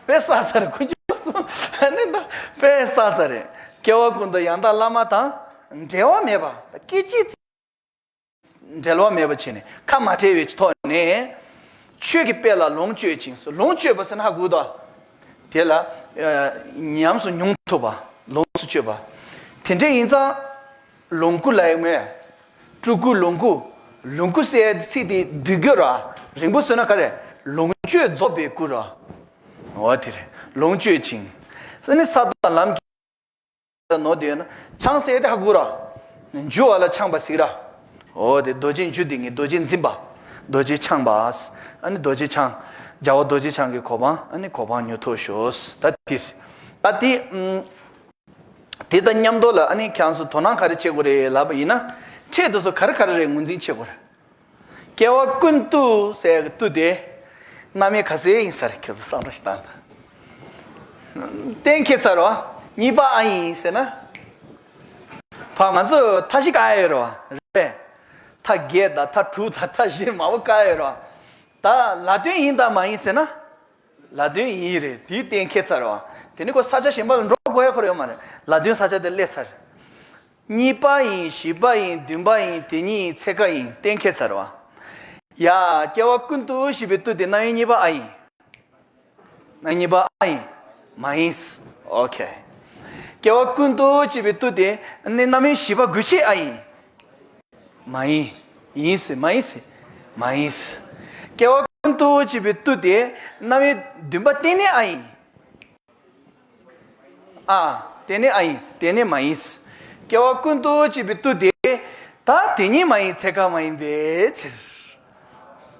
དཔེ་བསགས་ཚར་ཀུན་སྤྱོད་གསུམ། ཨ་ནི་ད་དཔེ་བསགས་ཚར་རེད། སྐྱེ་བ་ཀུན་ཏུ་ཡང་དག་བླ་མ་དང་འབྲལ་བ་མེད་པ། སྐད་ཅིག་འབྲལ་བ་མེད་པ་བྱས་ནས་ཁ་མ་བྲལ་བའི་ཐོག་ནས། ཆོས་ཀྱི་དཔལ་ལ་ལོངས་སྤྱོད་ཅིང་། ལོངས་སྤྱོད་པ་ཟེར་ན་ཧ་གོ་དོ། དེ་ལ་ཨ་ཉམས་སུ་མྱོང་ཐུབ་པ། ལོངས་སུ་སྤྱོད་པ། དེ་འདྲ་ཡིན་ཙང་། ལོངས་སྐུ་ལ་ཡོད་མོད། སྤྲུལ་སྐུ་ལོངས་སྐུ། ལོངས་སྐུ་ཟེར་ཚིག་དེ་བསྡུས་རྒྱུ་ར། རིང་པོ་བཟོས་ན་ག་རེ། ལོངས་སྤྱོད་རྫོགས་པའི་སྐུ་ར། འོ་དེ་རེད། ལོངས་སྤྱོད་ཅིང་། ཟེར་ནི་ས་དང་ལམ་གྱི་ནོར་དེ་ཡོད་ན་འཆང་ཟེར་དེ་ཧ་གོ་ར། འཇུ་བ་ལ་འཆང་བ་ཟེར་ར། འོ་དེ་རྡོ་རྗེ་འཇུ་དེ་ངས་རྡོ་རྗེ་འཛིན་པ། རྡོ་རྗེ་འཆང་བ། ཨ་ནི་རྡོ་རྗེ་འཆང་། རྒྱལ་བ་རྡོ་རྗེ་འཆང་གི་གོ་འཕང་། ཨ་ནི་གོ་འཕང་མྱུར་ཐོབ་ཤོག་ད་དེ། ད་དེ། ཨུམ། དེ་དང་མཉམ་དུ་ལ་ཨ་ནི་ཁྱེད་རང་ཚོ་དོ་སྣང་ག་རེ་བྱེད་དགོས་རེད་ལབ་པ་ཡིན་ན། ཕྲད་དེ་ཚོ་ག་རེ་ག་རེ་རེད་ངོས་འཛིན་བྱེད་དགོས་རེད། སྐྱེ་བ་ཀུན་ཏུ་ཟེར་གི་ཏུ་དེ། རྣམ་དབྱེ་ག་ཚོད་ཡིན་ས་རེད་ཁྱེད་ཚོ་བསམ་བློ་ཞིག་བཏང་དང་། གཏན་འཁེལ་ཚར་རོ། གཉིས་པ་ཨ་ཡིན་ཟེར་ན། ཕ་ང་ཚོ་མཐའ་བཞི་བཀག་ཡོད་རོ། རེད་པས། མཐའ་བརྒྱད་དང་མཐའ་དྲུག་དང་མཐའ་བཞི་མང་པོ་བཀག་ཡོད་རོ། ད་ལ་དོན་ཡིན་དང་མ་ཡིན་ཟེར་ན། ལ་དོན་ཡིན་རེད། དེའི་གཏན་འཁེལ་ཚར་བ། དེ་ནི་ཁོ་ས་ཆ་གཞན་པ་ལ་འགྲོ་དགོས་ཡ་ཁོ་ར་ཡོད་མ་རེད། ལ་དོན་ས་ཆ་དེ་སླེབས་ཚར། གཉིས་པ་ཡིན། བཞི་པ་ཡིན། བདུན་པ་ཡིན། དེ་ཉིད་ཡིན། ཚེ་སྐབས་ཡིན། གཏན་འཁེལ་ཚར་བ། ཡ། སྐྱེ་བ་ཀུན་ཏུ་ཞེས་པའི་ཏུ་དེ་རྣམ་དབྱེ་གཉིས་པ་ཨ་ཡིན། རྣམ་དབྱེ་གཉིས་པ་ཨ་ཡིན། མ་ཡིན། ཨོ་ཁེ། སྐྱེ་བ་ཀུན་ཏུ་ཞེས་པའི་ཏུ་དེ་ནི་རྣམ་དབྱེ་བཞི་པ་དགོས་ཆེད་ཨ་ཡིན། མ་ཡིན། ཡིན་ཟེར། མ་ཡིན་ཟེར། མ་ཡིན་ཟེར། སྐྱེ་བ་ཀུན་ཏུ་ཞེས་པའི་ཏུ་དེ་རྣམ་དབྱེ་བདུན་པ་གཏན་ནས་ཨ་ཡིན། ཨ། གཏན་ནས་ཨ་ཡིན། གཏན་ནས་མ་ཡིན། སྐྱེ་བ་ཀུན་ཏུ་ཞེས་པའི་ཏུ་དེ། ད་དེ་ཉིད་མ་ཡིན། ཚེ་སྐབས་མ་ཡིན་པའི་ཕྱིར།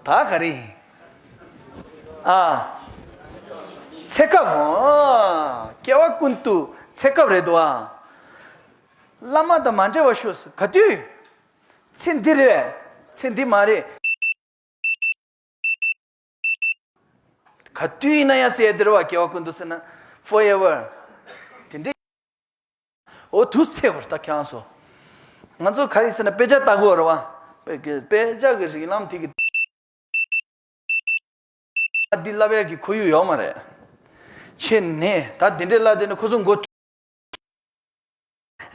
ད་ག་རེ་ཡིན། ཨ། ཚེ་སྐབས་མོ། སྐྱེ་བ་ཀུན་ཏུ་ཚེ་སྐབས་རེད་དོ་ཨ། བླ་མ་དང་མ་འབྲེལ་བར་ཤོག་ཟེར། ག་དུས། ཚེ་འདི་རེད། ཚེ་འདི་མ་རེད། ག་དུས་ཡིན་ན་ཡང་ཟེར་ཡ་དེ་རེད་བ། སྐྱེ་བ་ཀུན་ཏུ་ཟེར་ན་forever། དེ་འདྲའི། འོ་དུས་ཚེ་བར་ད་ཁྱེད་རང་ཚོ། ང་ཚོ་ག་རེ་ཟེར་ན་དཔེ་ཆ་ལྟ་དགོས་རེད་བ། དཔེ་དཔེ་ཆ་གི་རིགས་ལམ་དེ་གི། འདི་བསླབ་ཡག་གི་ཁོར་ཡུག་ཡོད་མ་རེད། ཆེ་ནས་ད་དེ་འདྲའི་བསླབ་དེ་ནི་ཁོ་ཚོ་མགོ་ཐུག་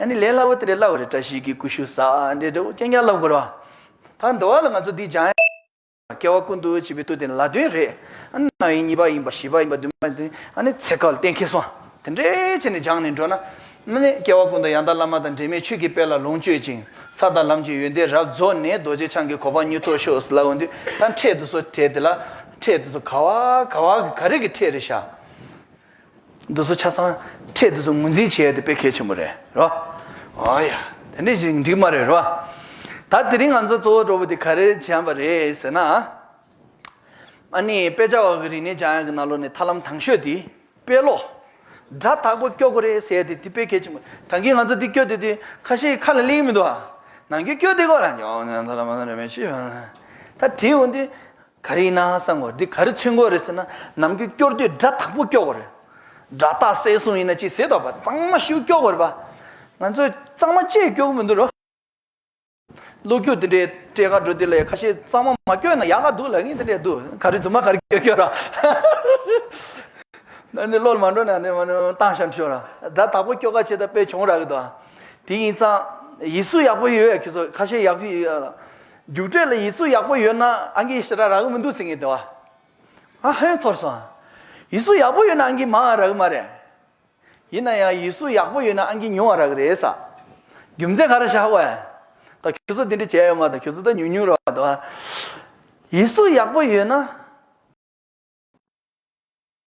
ཨ་ནི་ལས་སླ་པོ་དེ་འདྲའི་བསླབ་པ་རེད། བཀྲ་ཤིས་ཀྱི་སྐུ་ཞབས་ཟེར་འདྲ་འདྲ་བོ་རྐྱང་རྐྱང་བསླབ་དགོས་རེད་བ། ད་འདི་བ་ལ་ང་ཚོ་འདི་སྦྱང་ཡ། སྐྱེ་བ་ཀུན་ཏུ་ཞེས་པའི་ཏུ་དེ་ལ་དོན་རེད། ཨ་ནི་རྣམ་དབྱེ་གཉིས་པ་ཡིན་པ། བཞི་པ་ཡིན་པ། བདུན་པ་ཡིན་པ། ཨ་ནི་ཚེ་སྐབས་ལ་གཏན་འཁེལ་སོང་། དེ་འདྲའི་བྱས་ནས་སྦྱངས་ནས་འགྲོ་ན། ཨ་ནི་སྐྱེ་བ་ཀུན་ཏུ་ཡང་དག་བླ་མ་དང་འབྲལ་མེད་ཆོས་ཀྱི་དཔལ་ལ་ལོངས་སྤྱོད་ཅིང་། ས་དང་ལམ་གྱི་ཡོན་ཏན་རབ་རྫོགས་ནས། རྡོ་རྗེ་འཆང་གི་གོ་འཕང་མྱུར་ཐོབ་ཤོག་ཟེར་ལབ་འོང་དུས། ད་ཕྲད་དེ་ཚོ་ཕྲད་དེ་ལ། ཕྲད་དེ་ཚོ་ག་བ་ག་བ་གི་ག་རེ་གི་ཕྲད་རེད་ཤག་འདི་ཚོ་ཆ་ཚང་ཕྲད་དེ་ཚོ་ངོས་འཛིན་བྱེད་ཡ་དེ་དཔེ་གལ་ཆེན་པོ་རེད་རོ། ཨོ་ཡ། དེ་འདྲ་ཞིག་འགྲིག་མ་རེད་རོ། ད་དེ་རིང་ང་ཚོ་གཙོ་བོ་འགྲོ་བ་དེ་ག་རེ་བྱས་པ་རེད་ཟེར་ན། ཨ་ནི་དཔེ་ཆ་བ་གི་རིག་གནས་སྦྱང་ཡ་གི་ནང་ལོགས་ནས་ཐབས་ལམ་དང་ཤོས་དེ། དཔེ་ཀློག་སྒྲ་དག་པོ་སྐྱོར་དགོས་རེད་ཟེར་ཡ་དེ་དེ་དཔེ་གལ་ཆེན་པོ། ད་གིན་ང་ཚོ་འདི་སྐྱོར་དེ་དེ་ཁ་ཤས་ཁ་ལ་སླེབས་མི་འདུག་ཨ། ནམ་རྒྱུན་སྐྱོར་དེ་གོ་ར་ཉོ་ཉོ་ད་ལ་མ་ན་རེ་མེ་ཤི། ད་དེ་འོན་ཏེ། ག་རེ་ཡིན་ན་བསམ་དགོས། འདི་ག་རེ་མཚོན་གྱི་ཡོད་རེད་ཟེར་ན། ནམ་རྒྱུན་སྐྱོར་དུས་སྒྲ་དག་པོ་སྐྱོར་དགོས་རེད། སྒྲ་དག་གསལ་གསུམ་ཡིན་ན་ཅི་ཟེར་དོ་པ། གཙང་མ་ཞིག་སྐྱོར་དགོས་རེད་པ། ང་ཚོས་གཙང་མ་ཅིག་སྐྱོར་གི་མི་འདུག་རོ། གློག་སྐྱོར་དེ་འདྲའི་སྤྲད་ག་འགྲོ་དུས་ལ་ཁ་ཤས་གཙང་མ་མ་སྐྱོར་ན་ཡག་ག་འདུག་ལབ་མཁན་དེ་འདྲས་འདུག་ག་རེ་རྫུན་མ་ག་རེ་སྐྱོར་སྐྱོར་ར། ན་ནི་བློ་ལ་མ་འགྲོ་ན་ནི་མ་ནི་བཏང་ཤ་འཕྲོ་ར། སྒྲ་དག་པོ་སྐྱོར་ག་བྱེད་ད་དཔེ་བྱུང་ར་གི་འདུག་དེ་ཡིན་ཙང་ཡིག་གཟུགས་ཡག་པོ་ཡོད་ཡ་ཁྱོད་ཚོ་ཁ་ཤས་ཡག་པོ་ཡོད་ཡ། རྒྱུགས་སྤྲོད་ལ་ཡིག་གཟུགས་ཡག་པོ་ཡོད་ན་ཨང་ཀི་ཞེ་དྲག་རག་གི་མི་འདུག་ཟེར་མཁན་འདུག་བ། ང་ཧོན་ཐོར་སོང་། ཡིག་གཟུགས་ཡག་པོ་ཡོད་ན་ཨང་ཀི་མང་རག་གི་མ་རེད། ཡིན་ན་ཡང་ཡིག་གཟུགས་ཡག་པོ་ཡོད་ན་ཨང་ཀི་ཉུང་བ་རག་གི་རེད་ས། རྒྱུ་མཚན་ག་རེ་ཤག་བས། ད་ཁྱོད་ཚོ་འདི་འདྲ་བྱས་ཡོད་མ་ད་ཁྱོད་ཚོ་ད་ཉུང་ཉུང་རེད་བ་ད། ཡིག་གཟུགས་ཡག་པོ་ཡོད་ན།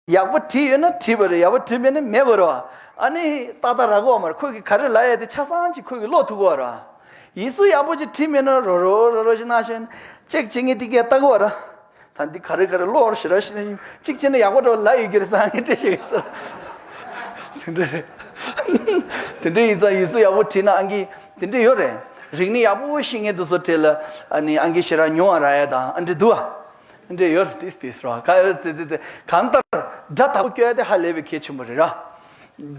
ཡག་པོ་བྲིས་ཡོད་ན་བྲིས་པ་རེད། ཡག་པོ་བྲིས་མེད་ན་མེད་པ་རེད་བ། ཨ་ནི་ཏག་ཏག་རག་གི་ཡོད་མ་རེད། ཁོས་གི་ག་རེ་ལབ་ཡ་དེ་ཆ་ཚང་ཅིག་ཁོས་གི་ཀློག་ཐུབ་གི་ཡོད་རེད་བ། ཡིག་གཟུགས་ཡག་པོ་ཅིག་བྲིས་མེད་ན་རོ་རོ་རོ་རོ་ཞིག་གནང་ཤེས་ན་ཅེག་བྱེད་མཁན་དེ་གས་ལྟ་གི་ཡོད་རེད། ད་འདི་ག་རེ་ག་རེ་ཀློག་ཞེ་དྲག་ཞེ་ན་གཅིག་བྱས་ན་ཡག་པོ་འགྲོ་ལབ་ཡོད་རྒྱུ་རེད་བསམ་ངས་སྤྲད་ཤེས་གི་ས། དེ་འདྲ་རེད། དེ་འདྲ་ཡིན་ཙང་ཡིག་གཟུགས་ཡག་པོ་བྲིས་ན་ཨང་ཀི་དེ་འདྲ་ཡོད་རེད། རིག་གནས་ཡག་པོ་ཤེས་མཁན་དེ་ཚོ་གྲས་ལ་ཨ་ནི་ཨང་ཀི་ཞེ་དྲག་ཉུང་བ་རག་ཡ་དང་ཨ་འདྲ་འདུག་བ། དེ་འདྲ་ཡོད་རེད། དེ་དེ་ཟེར་བ་ག་ཡོད་དེ་དེ་དེ་གང་ལྟར་སྒྲ་དག་པོ་སྐྱོར་ཡ་དེ་ཧ་ལས་པའི་གལ་ཆེན་པོ་རེད་ར།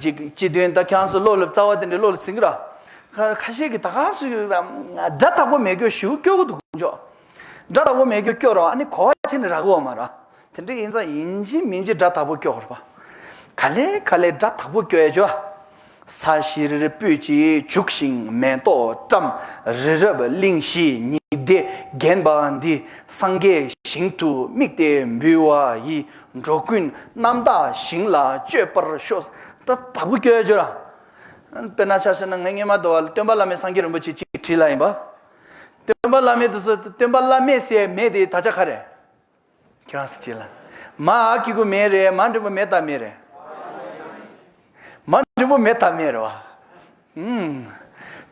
ཅིག་སྤྱི་དོན་ད་ཁྱེད་ཚོ་བློ་ལ་རྩ་བ་དེ་འདྲ་བློ་ལ་ཟིན་གི་ར། ཁ་ཁ་ཤས་ཀྱིས་ད་ག་སུ་སྒྲ་དག་པོ་མེད་སྐྱོར་ཞིག་སྐྱོར་གི་འདུག་ཀུན་ཅོག་སྒྲ་དག་པོ་མེད་སྐྱོར་སྐྱོར་རོགས་ཨ་ནི་གོ་བ་ཆེ་ནས་རག་གི་ཡོད་མ་རེད། དེ་འདྲ་ཡིན་ཙང་ཡིན་གཅིག་མིན་གཅིག་སྒྲ་དག་པོ་སྐྱོར་དགོས་རེད་པ། ག་ལེ་ག་ལེ་སྒྲ་དག་པོ་སྐྱོར་ཡ་ཅོ། ས་གཞིར་སྤོས་ཀྱིས་བྱུགས་ཤིང་མེ་ཏོག་བཀྲམ། རི་རབ་གླིང་བཞི་ཉི་ཟླས་བརྒྱན་པ་འདི། སངས་རྒྱས་ཞིང་དུ་དམིགས་ཏེ་འབུལ་བ་ཡི། འགྲོ་ཀུན་རྣམ་དག་ཞིང་ལ་སྤྱོད་པར་ཤོག་ད་དྭགས་པོ་སྐྱོ་ཡ་བརྗོད་ར། དཔེར་ན་ཆ་བཞག་ན་ངས་སྔོན་མ་དུ་བ་ལ་སྟོན་པ་བླ་མའི་སངས་རྒྱས་རིན་པོ་ཆེ་གཅིག་བྲིས་ལ་ཡིན་པ། སྟོན་པ་བླ་མའི་དུ་སུ་སྟོན་པ་བླ་མའི་ཟེར་མེད་དེ་ད་ཆ་ག་རེད། ཁྱེད་རང་སུ་ཅི་ལ། མ་ཨ་ཀི་གུ་མེ་རེད། མ་འབྲིང་པོ་མེ་ད་མེ་རེད། མ་འབྲིང་པོ་མེ་ད་མེ་རེད་བ། ཨུམ།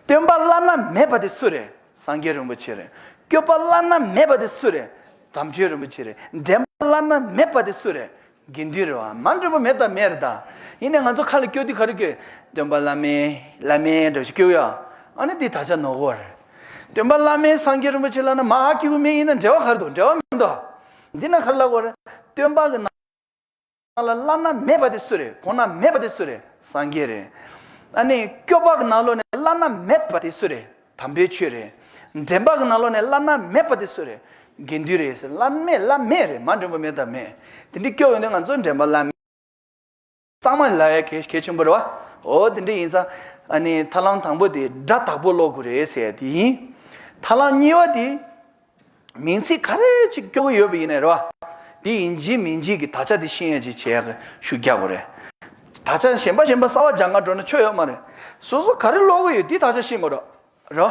སྟོན་པ་བླ་ན་མེད་པ་དེ་སུ་རེད། སངས་རྒྱས་རིན་པོ་ཆེ་རེད། སྐྱོབ་པ་བླ་ན་མེད་པ་དེ་སུ་རེད། དམ་ཆོས་རིན་པོ་ཆེ་རེད། འདྲེན་པ་བླ་ན་མེད་པ་དེ་སུ་རེད། དགེ་འདུན་རེད་བ། མ་འབྲིང་པོ་མེ་ད་མེ་རེད་ད། ཡིན་ནའི་ང་ཚོ་ཁ་ལ་སྐྱོ་དུས་ག་རེ་སྐྱོ། སྟོན་པ་བླ་མེ་བླ་མེ་འདྲ་ཞིག་སྐྱོ་ཡ། ཨ་ནི་དེ་ད་ཆ་ནོར་གོ་རེད། སྟོན་པ་བླ་མེ་སངས་རྒྱས་རིན་པོ་ཆེ་ལ་ན་མ་ཨ་ཀི་གུ་མེ་ཡིན་ན་འབྲེལ་བ་ག་རེ་འདུག་འབྲེལ་བ་མི་འདུག་འདི་ན་ག་རེ་ལབ་དགོས་རེད། སྟོན་པ་གི་ནང་ལ་བླ་ན་མེད་པ་དེ་སུ་རེད། གོང་ན་མེད་པ་དེ་སུ་རེད། སངས་རྒྱས་རེད། ཨ་ནི་སྐྱོབ་པ་གི་ནང་ལོགས་ནས་བླ་ན་མེད་པ་དེ་སུ་རེད། དམ་པའི་ཆོས་རེད། འདྲེན་པ་གི་ནང་ལོགས་ནས་བླ་ན་མེད་པ་དེ་སུ་རེད། དགེ་འདུན་རེད་ཟེར། བླ་མེད་བླ་མེད་རེད། མ་འབྲིང་པོ་མེ་ད་མེ། དེ་འདྲའི་སྐྱོ་ཡོང་དུས་ང་ཚོ་འདྲེན་པ་བླ་མེད། གཙང་མ་ལ་ཡ་གལ་གལ་ཆེན་པོ་རེད་བ། འོ་དེ་འདྲ་ཡིན་ཙང་ཨ་ནི་ཐར་ལམ་དང་པོ་དེ་སྒྲ་དག་པོ་ཀློག་དགོས་རེད་ཟེར་ཡ་དེ་ཡིན། ཐར་ལམ་གཉིས་པ་དེ་མིང་ཚིག་ག་རེ་ཅིག་སྐྱོ་གི་ཡོད་པ་ཡིན་ནའི་རེད་བ། དེ་ཡིན་གཅིག་མིན་གཅིག་གི་དག་ཆ་དེ་ཤེས་ཡ་ཅིག་བྱེད་ཡ་ཤུགས་རྒྱག་དགོས་རེད། དག་ཆ་གཞན་པ་གཞན་པ་གསར་བ་སྦྱང་ག་འགྲོ་ན་ཆོ་ཡོད་མ་རེད། སོ་སོ་ག་རེ་ཀློག་གི་ཡོད་དེ་དག་ཆ་ཤེས་དགོས་རེད། རོ།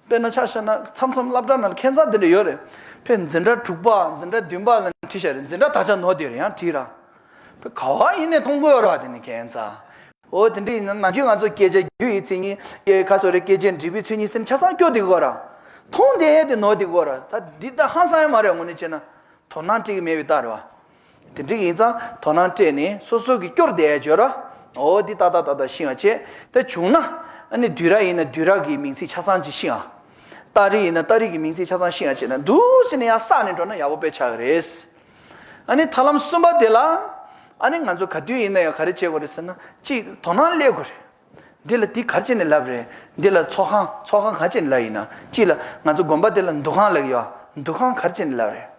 དཔེར་ན་ཆ་བཞག་ན་མཚམས་མཚམས་སློབ་གྲྭ་ནང་ལ་ཁྱད་མཚར་འདི་འདྲ་ཡོད་རེད། དཔེ་འཛིན་གྲྭ་དྲུག་པ་འཛིན་གྲྭ་བདུན་པ་ལ་ཁྲིད་བཞག་རེད། འཛིན་གྲྭ་ད་ཆ་ནོར་བསྡད་རེད། ཡང་བྲིས་ར། དཔེ་ག་བ་ཡིན་ནས་མཐོང་གི་ཡོད་ར། དེ་ནི་ཁྱད་མཚར། འོ་དེ་འདྲ་ཡིན་ན་ནམ་རྒྱུན་ང་ཚོ་སྐད་ཆ་རྒྱུ་ཡི་མཚན་ཉིད་སྐད་ཁ་སོ་རེ་སྐད་ཆའི་འབྲས་བུའི་མཚན་ཉིད་ཟེར་ན་ཆ་ཚང་སྐྱོ་བསྡད་ཀྱི་ཡོད་ར། མཐོང་བསྡད་དེ་ནོར་བསྡད་ཀྱི་ཡོད་ར། ད་འདི་ད་ཧང་སང་ཡ་མ་རེད། དངོས་གནས་བྱས་ན། དོ་སྣང་སྤྲད་ཀྱི་མེད་པའི་རྟགས་རེད་བ། དེ་འདྲ་ཡིན་ཙང་དོ་སྣང་སྤྲད་ནས་སོ་སོ་གི་སྐྱོར་བསྡད་ཡ་བརྗོད་ར། འོ་འདི་ཏག་ཏག་ཏག་ཏག་ཤེས་པ་བྱས། དེ་བྱུང་ན་ཨ་ནི་བསྡུས་གྲྭ་ཡིན་ན་བསྡུས་གྲྭ་གི་མིང་ཚིག་ཆ་ཚང་ཅིག་ཤེས་ཨ། རྟགས་རིགས་ཡིན་ན་རྟགས་རིགས་ཀྱི་མིང་ཚིག་ཆ་ཚང་ཤེས་ཨ་བྱས་ན་འདུག་སེ་ནས་ཡར་བསགས་ནས་འགྲོ་ན་ཡག་པོ་དཔེ་ཆགས་ཀྱི་རེད། ཨ་ནི་ཐར་ལམ་གསུམ་པ་དེ་ལ་ཨ་ནི་ང་ཚོ་ག་དུས་ཡིན་ན་ཡང་ག་རེ་བྱེད་དགོས་རེད་ཟེར་ན། གཅིག་དོ་སྣང་སླེབས་དགོས་རེད། འདི་ལ་འདི་ག་རེ་བྱས་ནས་ལབ་རེད། འདི་ལ་ཚོགས་ཁང་ཚོགས་ཁང་ག་རེ་བྱས་ནས་ལབ་ཡིན་ན། གཅིག་ལ་ང་ཚོ་དགོན་པ་དེ་ལ་འདུ་ཁང་ལབ་ཀྱི་ཡོད། འདུ་ཁང་ག་རེ་བྱས་ནས་ལབ་རེད།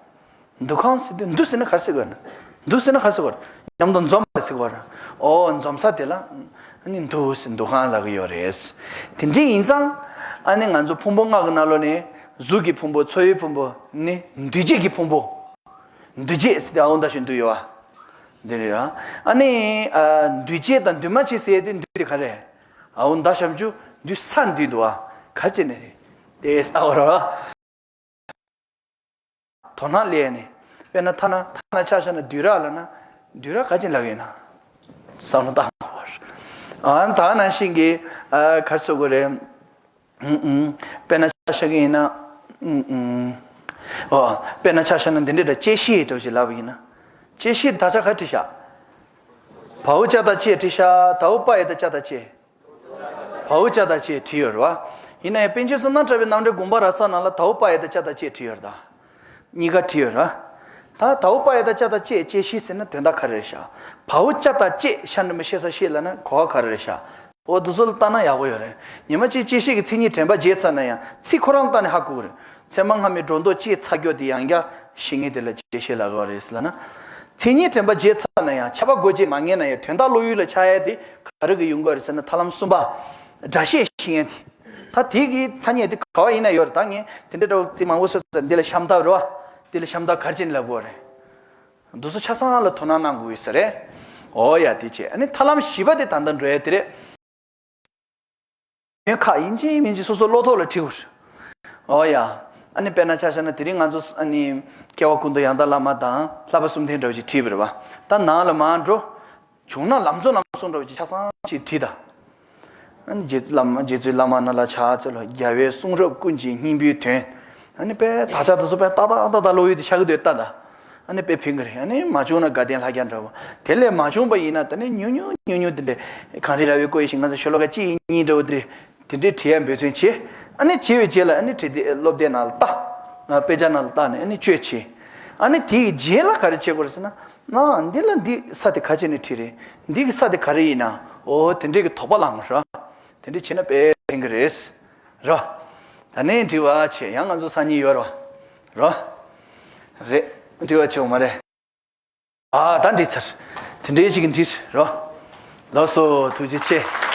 འདུ་ཁང་ཟེར་དུས་འདུ་ཟེར་ན་ག་རེ་ཟེར་དགོས་ན། འདུ་ཟེར་ན་ག་རེ་ཟེར་དགོས་རེད། མཉམ་དུ་འཛོམས་པ་ཟེར་དགོས་རེད། ཨོ་འཛོམས་ས་དེ་ལ་ཨ་ནི་འདུ་ཟེར་འདུ་ཁང་ལབ་ཀྱི་ཡོད་རེད། དེ་འདྲ་ཡིན་ཙང་ཨ་ནི་ང་ཚོ་ཕུང་པོ་ལྔ་གི་ནང་ལོགས་ནས་གཟུགས་ཀྱི་ཕུང་པོ། ཚོར་བའི་ཕུང་པོ། ནི་འདུ་བྱེད་ཀྱི་ཕུང་པོ། འདུ་བྱེད་ཟེར་དུས་ཨའོ་མདའ་ཞབས་འདུ་ཡོད་བ། འདི་རེད་བ། ཨ་ནི་ཨ་འདུ་བྱེད་དང་འདུས་མ་བྱས་ཟེར་དེ་འདུ་དེ་ག་རེ། ཨའོ་མདའ་ཞབས་ཀྱུ་འདུ་ས་འདུས་འདུག་བ། ག་རེ་བྱས་ནས་རེད། དེ་ལྟ་བར་བ། དོ་སྣང་སླེབས་ནས། དཔེར་ན་ཐ་ན་ཐ་ན་ཆ་བཞག་ན་འདུས་ར་ལབ་ན། འདུས་ར་ག་རེ་བྱས་ནས་ལབ་ཡོད་ན། བསམ་བློ་བཏང་དགོས་པ་རེད། ཨ་ད་ནང་བཞིན་གྱི་ཨ་ག་རེ་ཟེར་དགོས་རེད། ཨུམ་ཨུམ། དཔེར་ན་ཆ་བཞག་གི་ཡིན་ན། ཨུམ་ཨུམ། ཨོ། དཔེར་ན་ཆ་བཞག་ན་འདི་འདྲ་འདྲ་བཅད་ཤེས་འདྲ་བོ་ཞིག་ལབ་པ་ཡིན་ན། བཅད་ཤེས་དག་ཆ་ག་རེ་བྲིས་ཤག་བའོ་ཅ་དང་བཅས་བྲིས་ཤག་དའོ་པ་ཡ་དང་ཅ་དང་བཅས། བའོ་ཅ་དང་བཅས་བྲིས་ཡོད་རེད་བ། ཡིན་ན་ཡང་པཎ་ཆེན་བསོད་ནམས་གྲགས་པའི་རྣམ་འགྲེལ་དགོངས་པ་རབ་གསལ་ནང་ལ་དའོ་པ་ཡ་དང་ཅ་དང་བཅས་བྲིས་ཡོད་རེད་ད། གཉིས་ཀ་བྲིས་ཡོད་རེད་བ། ད་དའོ་པ་ཡ་དང་ཅ་དང་བཅས་བཅད་ཤེས་ཟེར་ན་དོན་དག་ག་རེ་རེད་ཤག་བའོ་ཅ་དང་བཅས་ཤ་འགྲེང་བུ་ཤེ་ས་ཤེས་ལབ་ན་གོ་བ་ག་རེ་རེད་ཤག་འོ་དེ་ཚོ་ལ་ལྟ་ན་ཡག་པོ་ཡོད་རེད། ཉི་མ་གཅིག་བཅད་ཤེས་ཀྱི་མཚན་ཉིད་དྲན་པ་བརྗེད་ཚར་ན་ཡང་ཚིག་ཁོ་རང་ལྟ་ནས་ཧ་གོ་གི་རེད། ཚད་མ་སྔ་མའི་སྒྲོ་འདོགས་བཅད་ཚར་རྒྱུ་དེ་ཡང་བསྐྱར་ཤེས་མཁན་དེ་ལ་བཅད་ཤེས་ལབ་ཀྱི་རེད་ཟེར་ལབ་ན། མཚན་ཉིད་དྲན་པ་བརྗེད་ཚར་ན་ཡང་ཁྱབ་པ་སྒོ་འབྱེད་མ་ངེས་ན་ཡང་དོན་དག་བློ་ཡུལ་ལ་འཆར་ཡ་དེ་ག་རེ་གི་ཡོང་གི་རེད་ཟེར་ན་ཐར་ལམ་གསུམ་པ། སྒྲ་བཤད་ཤེས་ཡ་དེ། ད་དེ་གི་ཐ་སྙད་དེ་ག་བ་ཡིན་ན་ཡོད་རེད། ད་ངས་དེ་འདྲ་འདྲ་བོ་དེ་མང་པོ་བཟོས་ཚར། འདི་ལ་ཤམ་ཐབས་རེད་བ། འདི་ལ་ཤམ་ཐབས་ག་རེ་བྱས་ནས་ལབ་དགོས་རེད། འདི་ཚོ་ཆ་ཚང་ལ་དོ་སྣང་གནང་དགོས་ཡོད་ས་རེད། འོ་ཡ་དེ་བྱས། ཨ་ནི་ཐར་ལམ་བཞི་པ་དེ་ད་ལྟ་འགྲོ་ཡ་དེ་རེད། ཡོན་ཁག་ཡིན་གཅིག་མིན་གཅིག་སོ་སོ་བློ་ཐོག་ལ་ཁྲིད་དགོས་རེད། འོ་ཡ། ཨ་ནི་དཔེར་ན་ཆ་བཞག་ན་དེ་རིང་ང་ཚོ་ཨ་ནི་སྐྱེ་བ་ཀུན་ཏུ་ཡང་དག་བླ་མ་དང་བསླབ་པ་གསུམ་ལྡན་འདྲ་བོ་ཅིག་བྲིས་པ་རེད་བ། ད་ནང་ལ་མར་འགྲོ། བྱུང་ན་ལམ་གཙོ་རྣམ་གསུམ་འདྲ་བོ་ཅིག་ཆ་ཚང་ཅིག་བྲིས་དང་། ཨ་ནི་རྗེ་བཙུན་བླ་མ་རྗེ་བཙུན་བླ་མ་རྣམས་ལ་ཕྱག་འཚལ་ལོ། རྒྱལ་བའི་གསུང་རབ་ཀུན་གྱི་སྙིང་པོའི་དོན། ཨ་ནི་དཔེ་དག་ཆ་དེ་ཚོ་དཔེ་ཏག་ཏག་ཏག་ཏག་བློ་ཡུལ་དུ་ཤར་གི་འདུག་ལྟ་དང་། ཨ་ནི་དཔེ་ཕན་གི་རེད། ཨ་ནི་མ་བྱུང་ན་དགའ་ལྡན་ལྷ་བརྒྱ་འདྲ་བོ། དེ་ལས་མ་བྱུང་བ་ཡིན་ན་ད་ནི་ཉུང་ཉུང་ཉུང་ཉུང་དེ་འདྲས་གངས་རི་ར་བས་བསྐོར་ཡི་ཞིང་ང་ཚོ་ཤོ་ལོ་ཀ་གཅིག་གཉིས་འདྲ་བོ་དེ་འདྲས་དེ་འདྲས་བྲིས་ཡ་འབད་བརྩོན་བྱེད། ཨ་ནི་བྱས་པའི་རྗེས་ལ་ཨ་ནི་བྲིས་ཏེ་སློབ་དེབ་ནང་ལ་ལྟ། དཔེ་ཆ་ནང་ལ་ལྟ་ནས་ཨ་ནི་དཔྱོད་བྱེད། ཨ་ནི་དེའི་རྗེས་ལ་ག་རེ་བྱེད་དགོས་རེད་ཟེར་ན། ན་འདི་ལ་འདི་ས་དེ་ག་བྱས་ནས་བྲིས་རེད། འདི་གི་ས་དེ་ག་རེ་ཡིན་ན། འོ་དེ་འདྲས་ཀྱི་དོགས་པ་ལངས་ར། དེ་འདྲས་བྱས་ན་དཔེ་ཕན་གི་རེད། ར། ད་ནས་འབྲི་བ་བྱེད། ཡང་ང་ཚོ་སང་ཉིན་ཡོད་ར། ར། རེད། འབྲི་བ་བྱེད་འོ་མ་རེད། ཨ་ད་འབྲི་ཚར། དེ་འདྲའི་ཅིག་འབྲི་ར། ལགས་སོ། ཐུགས་རྗེ་ཆེ།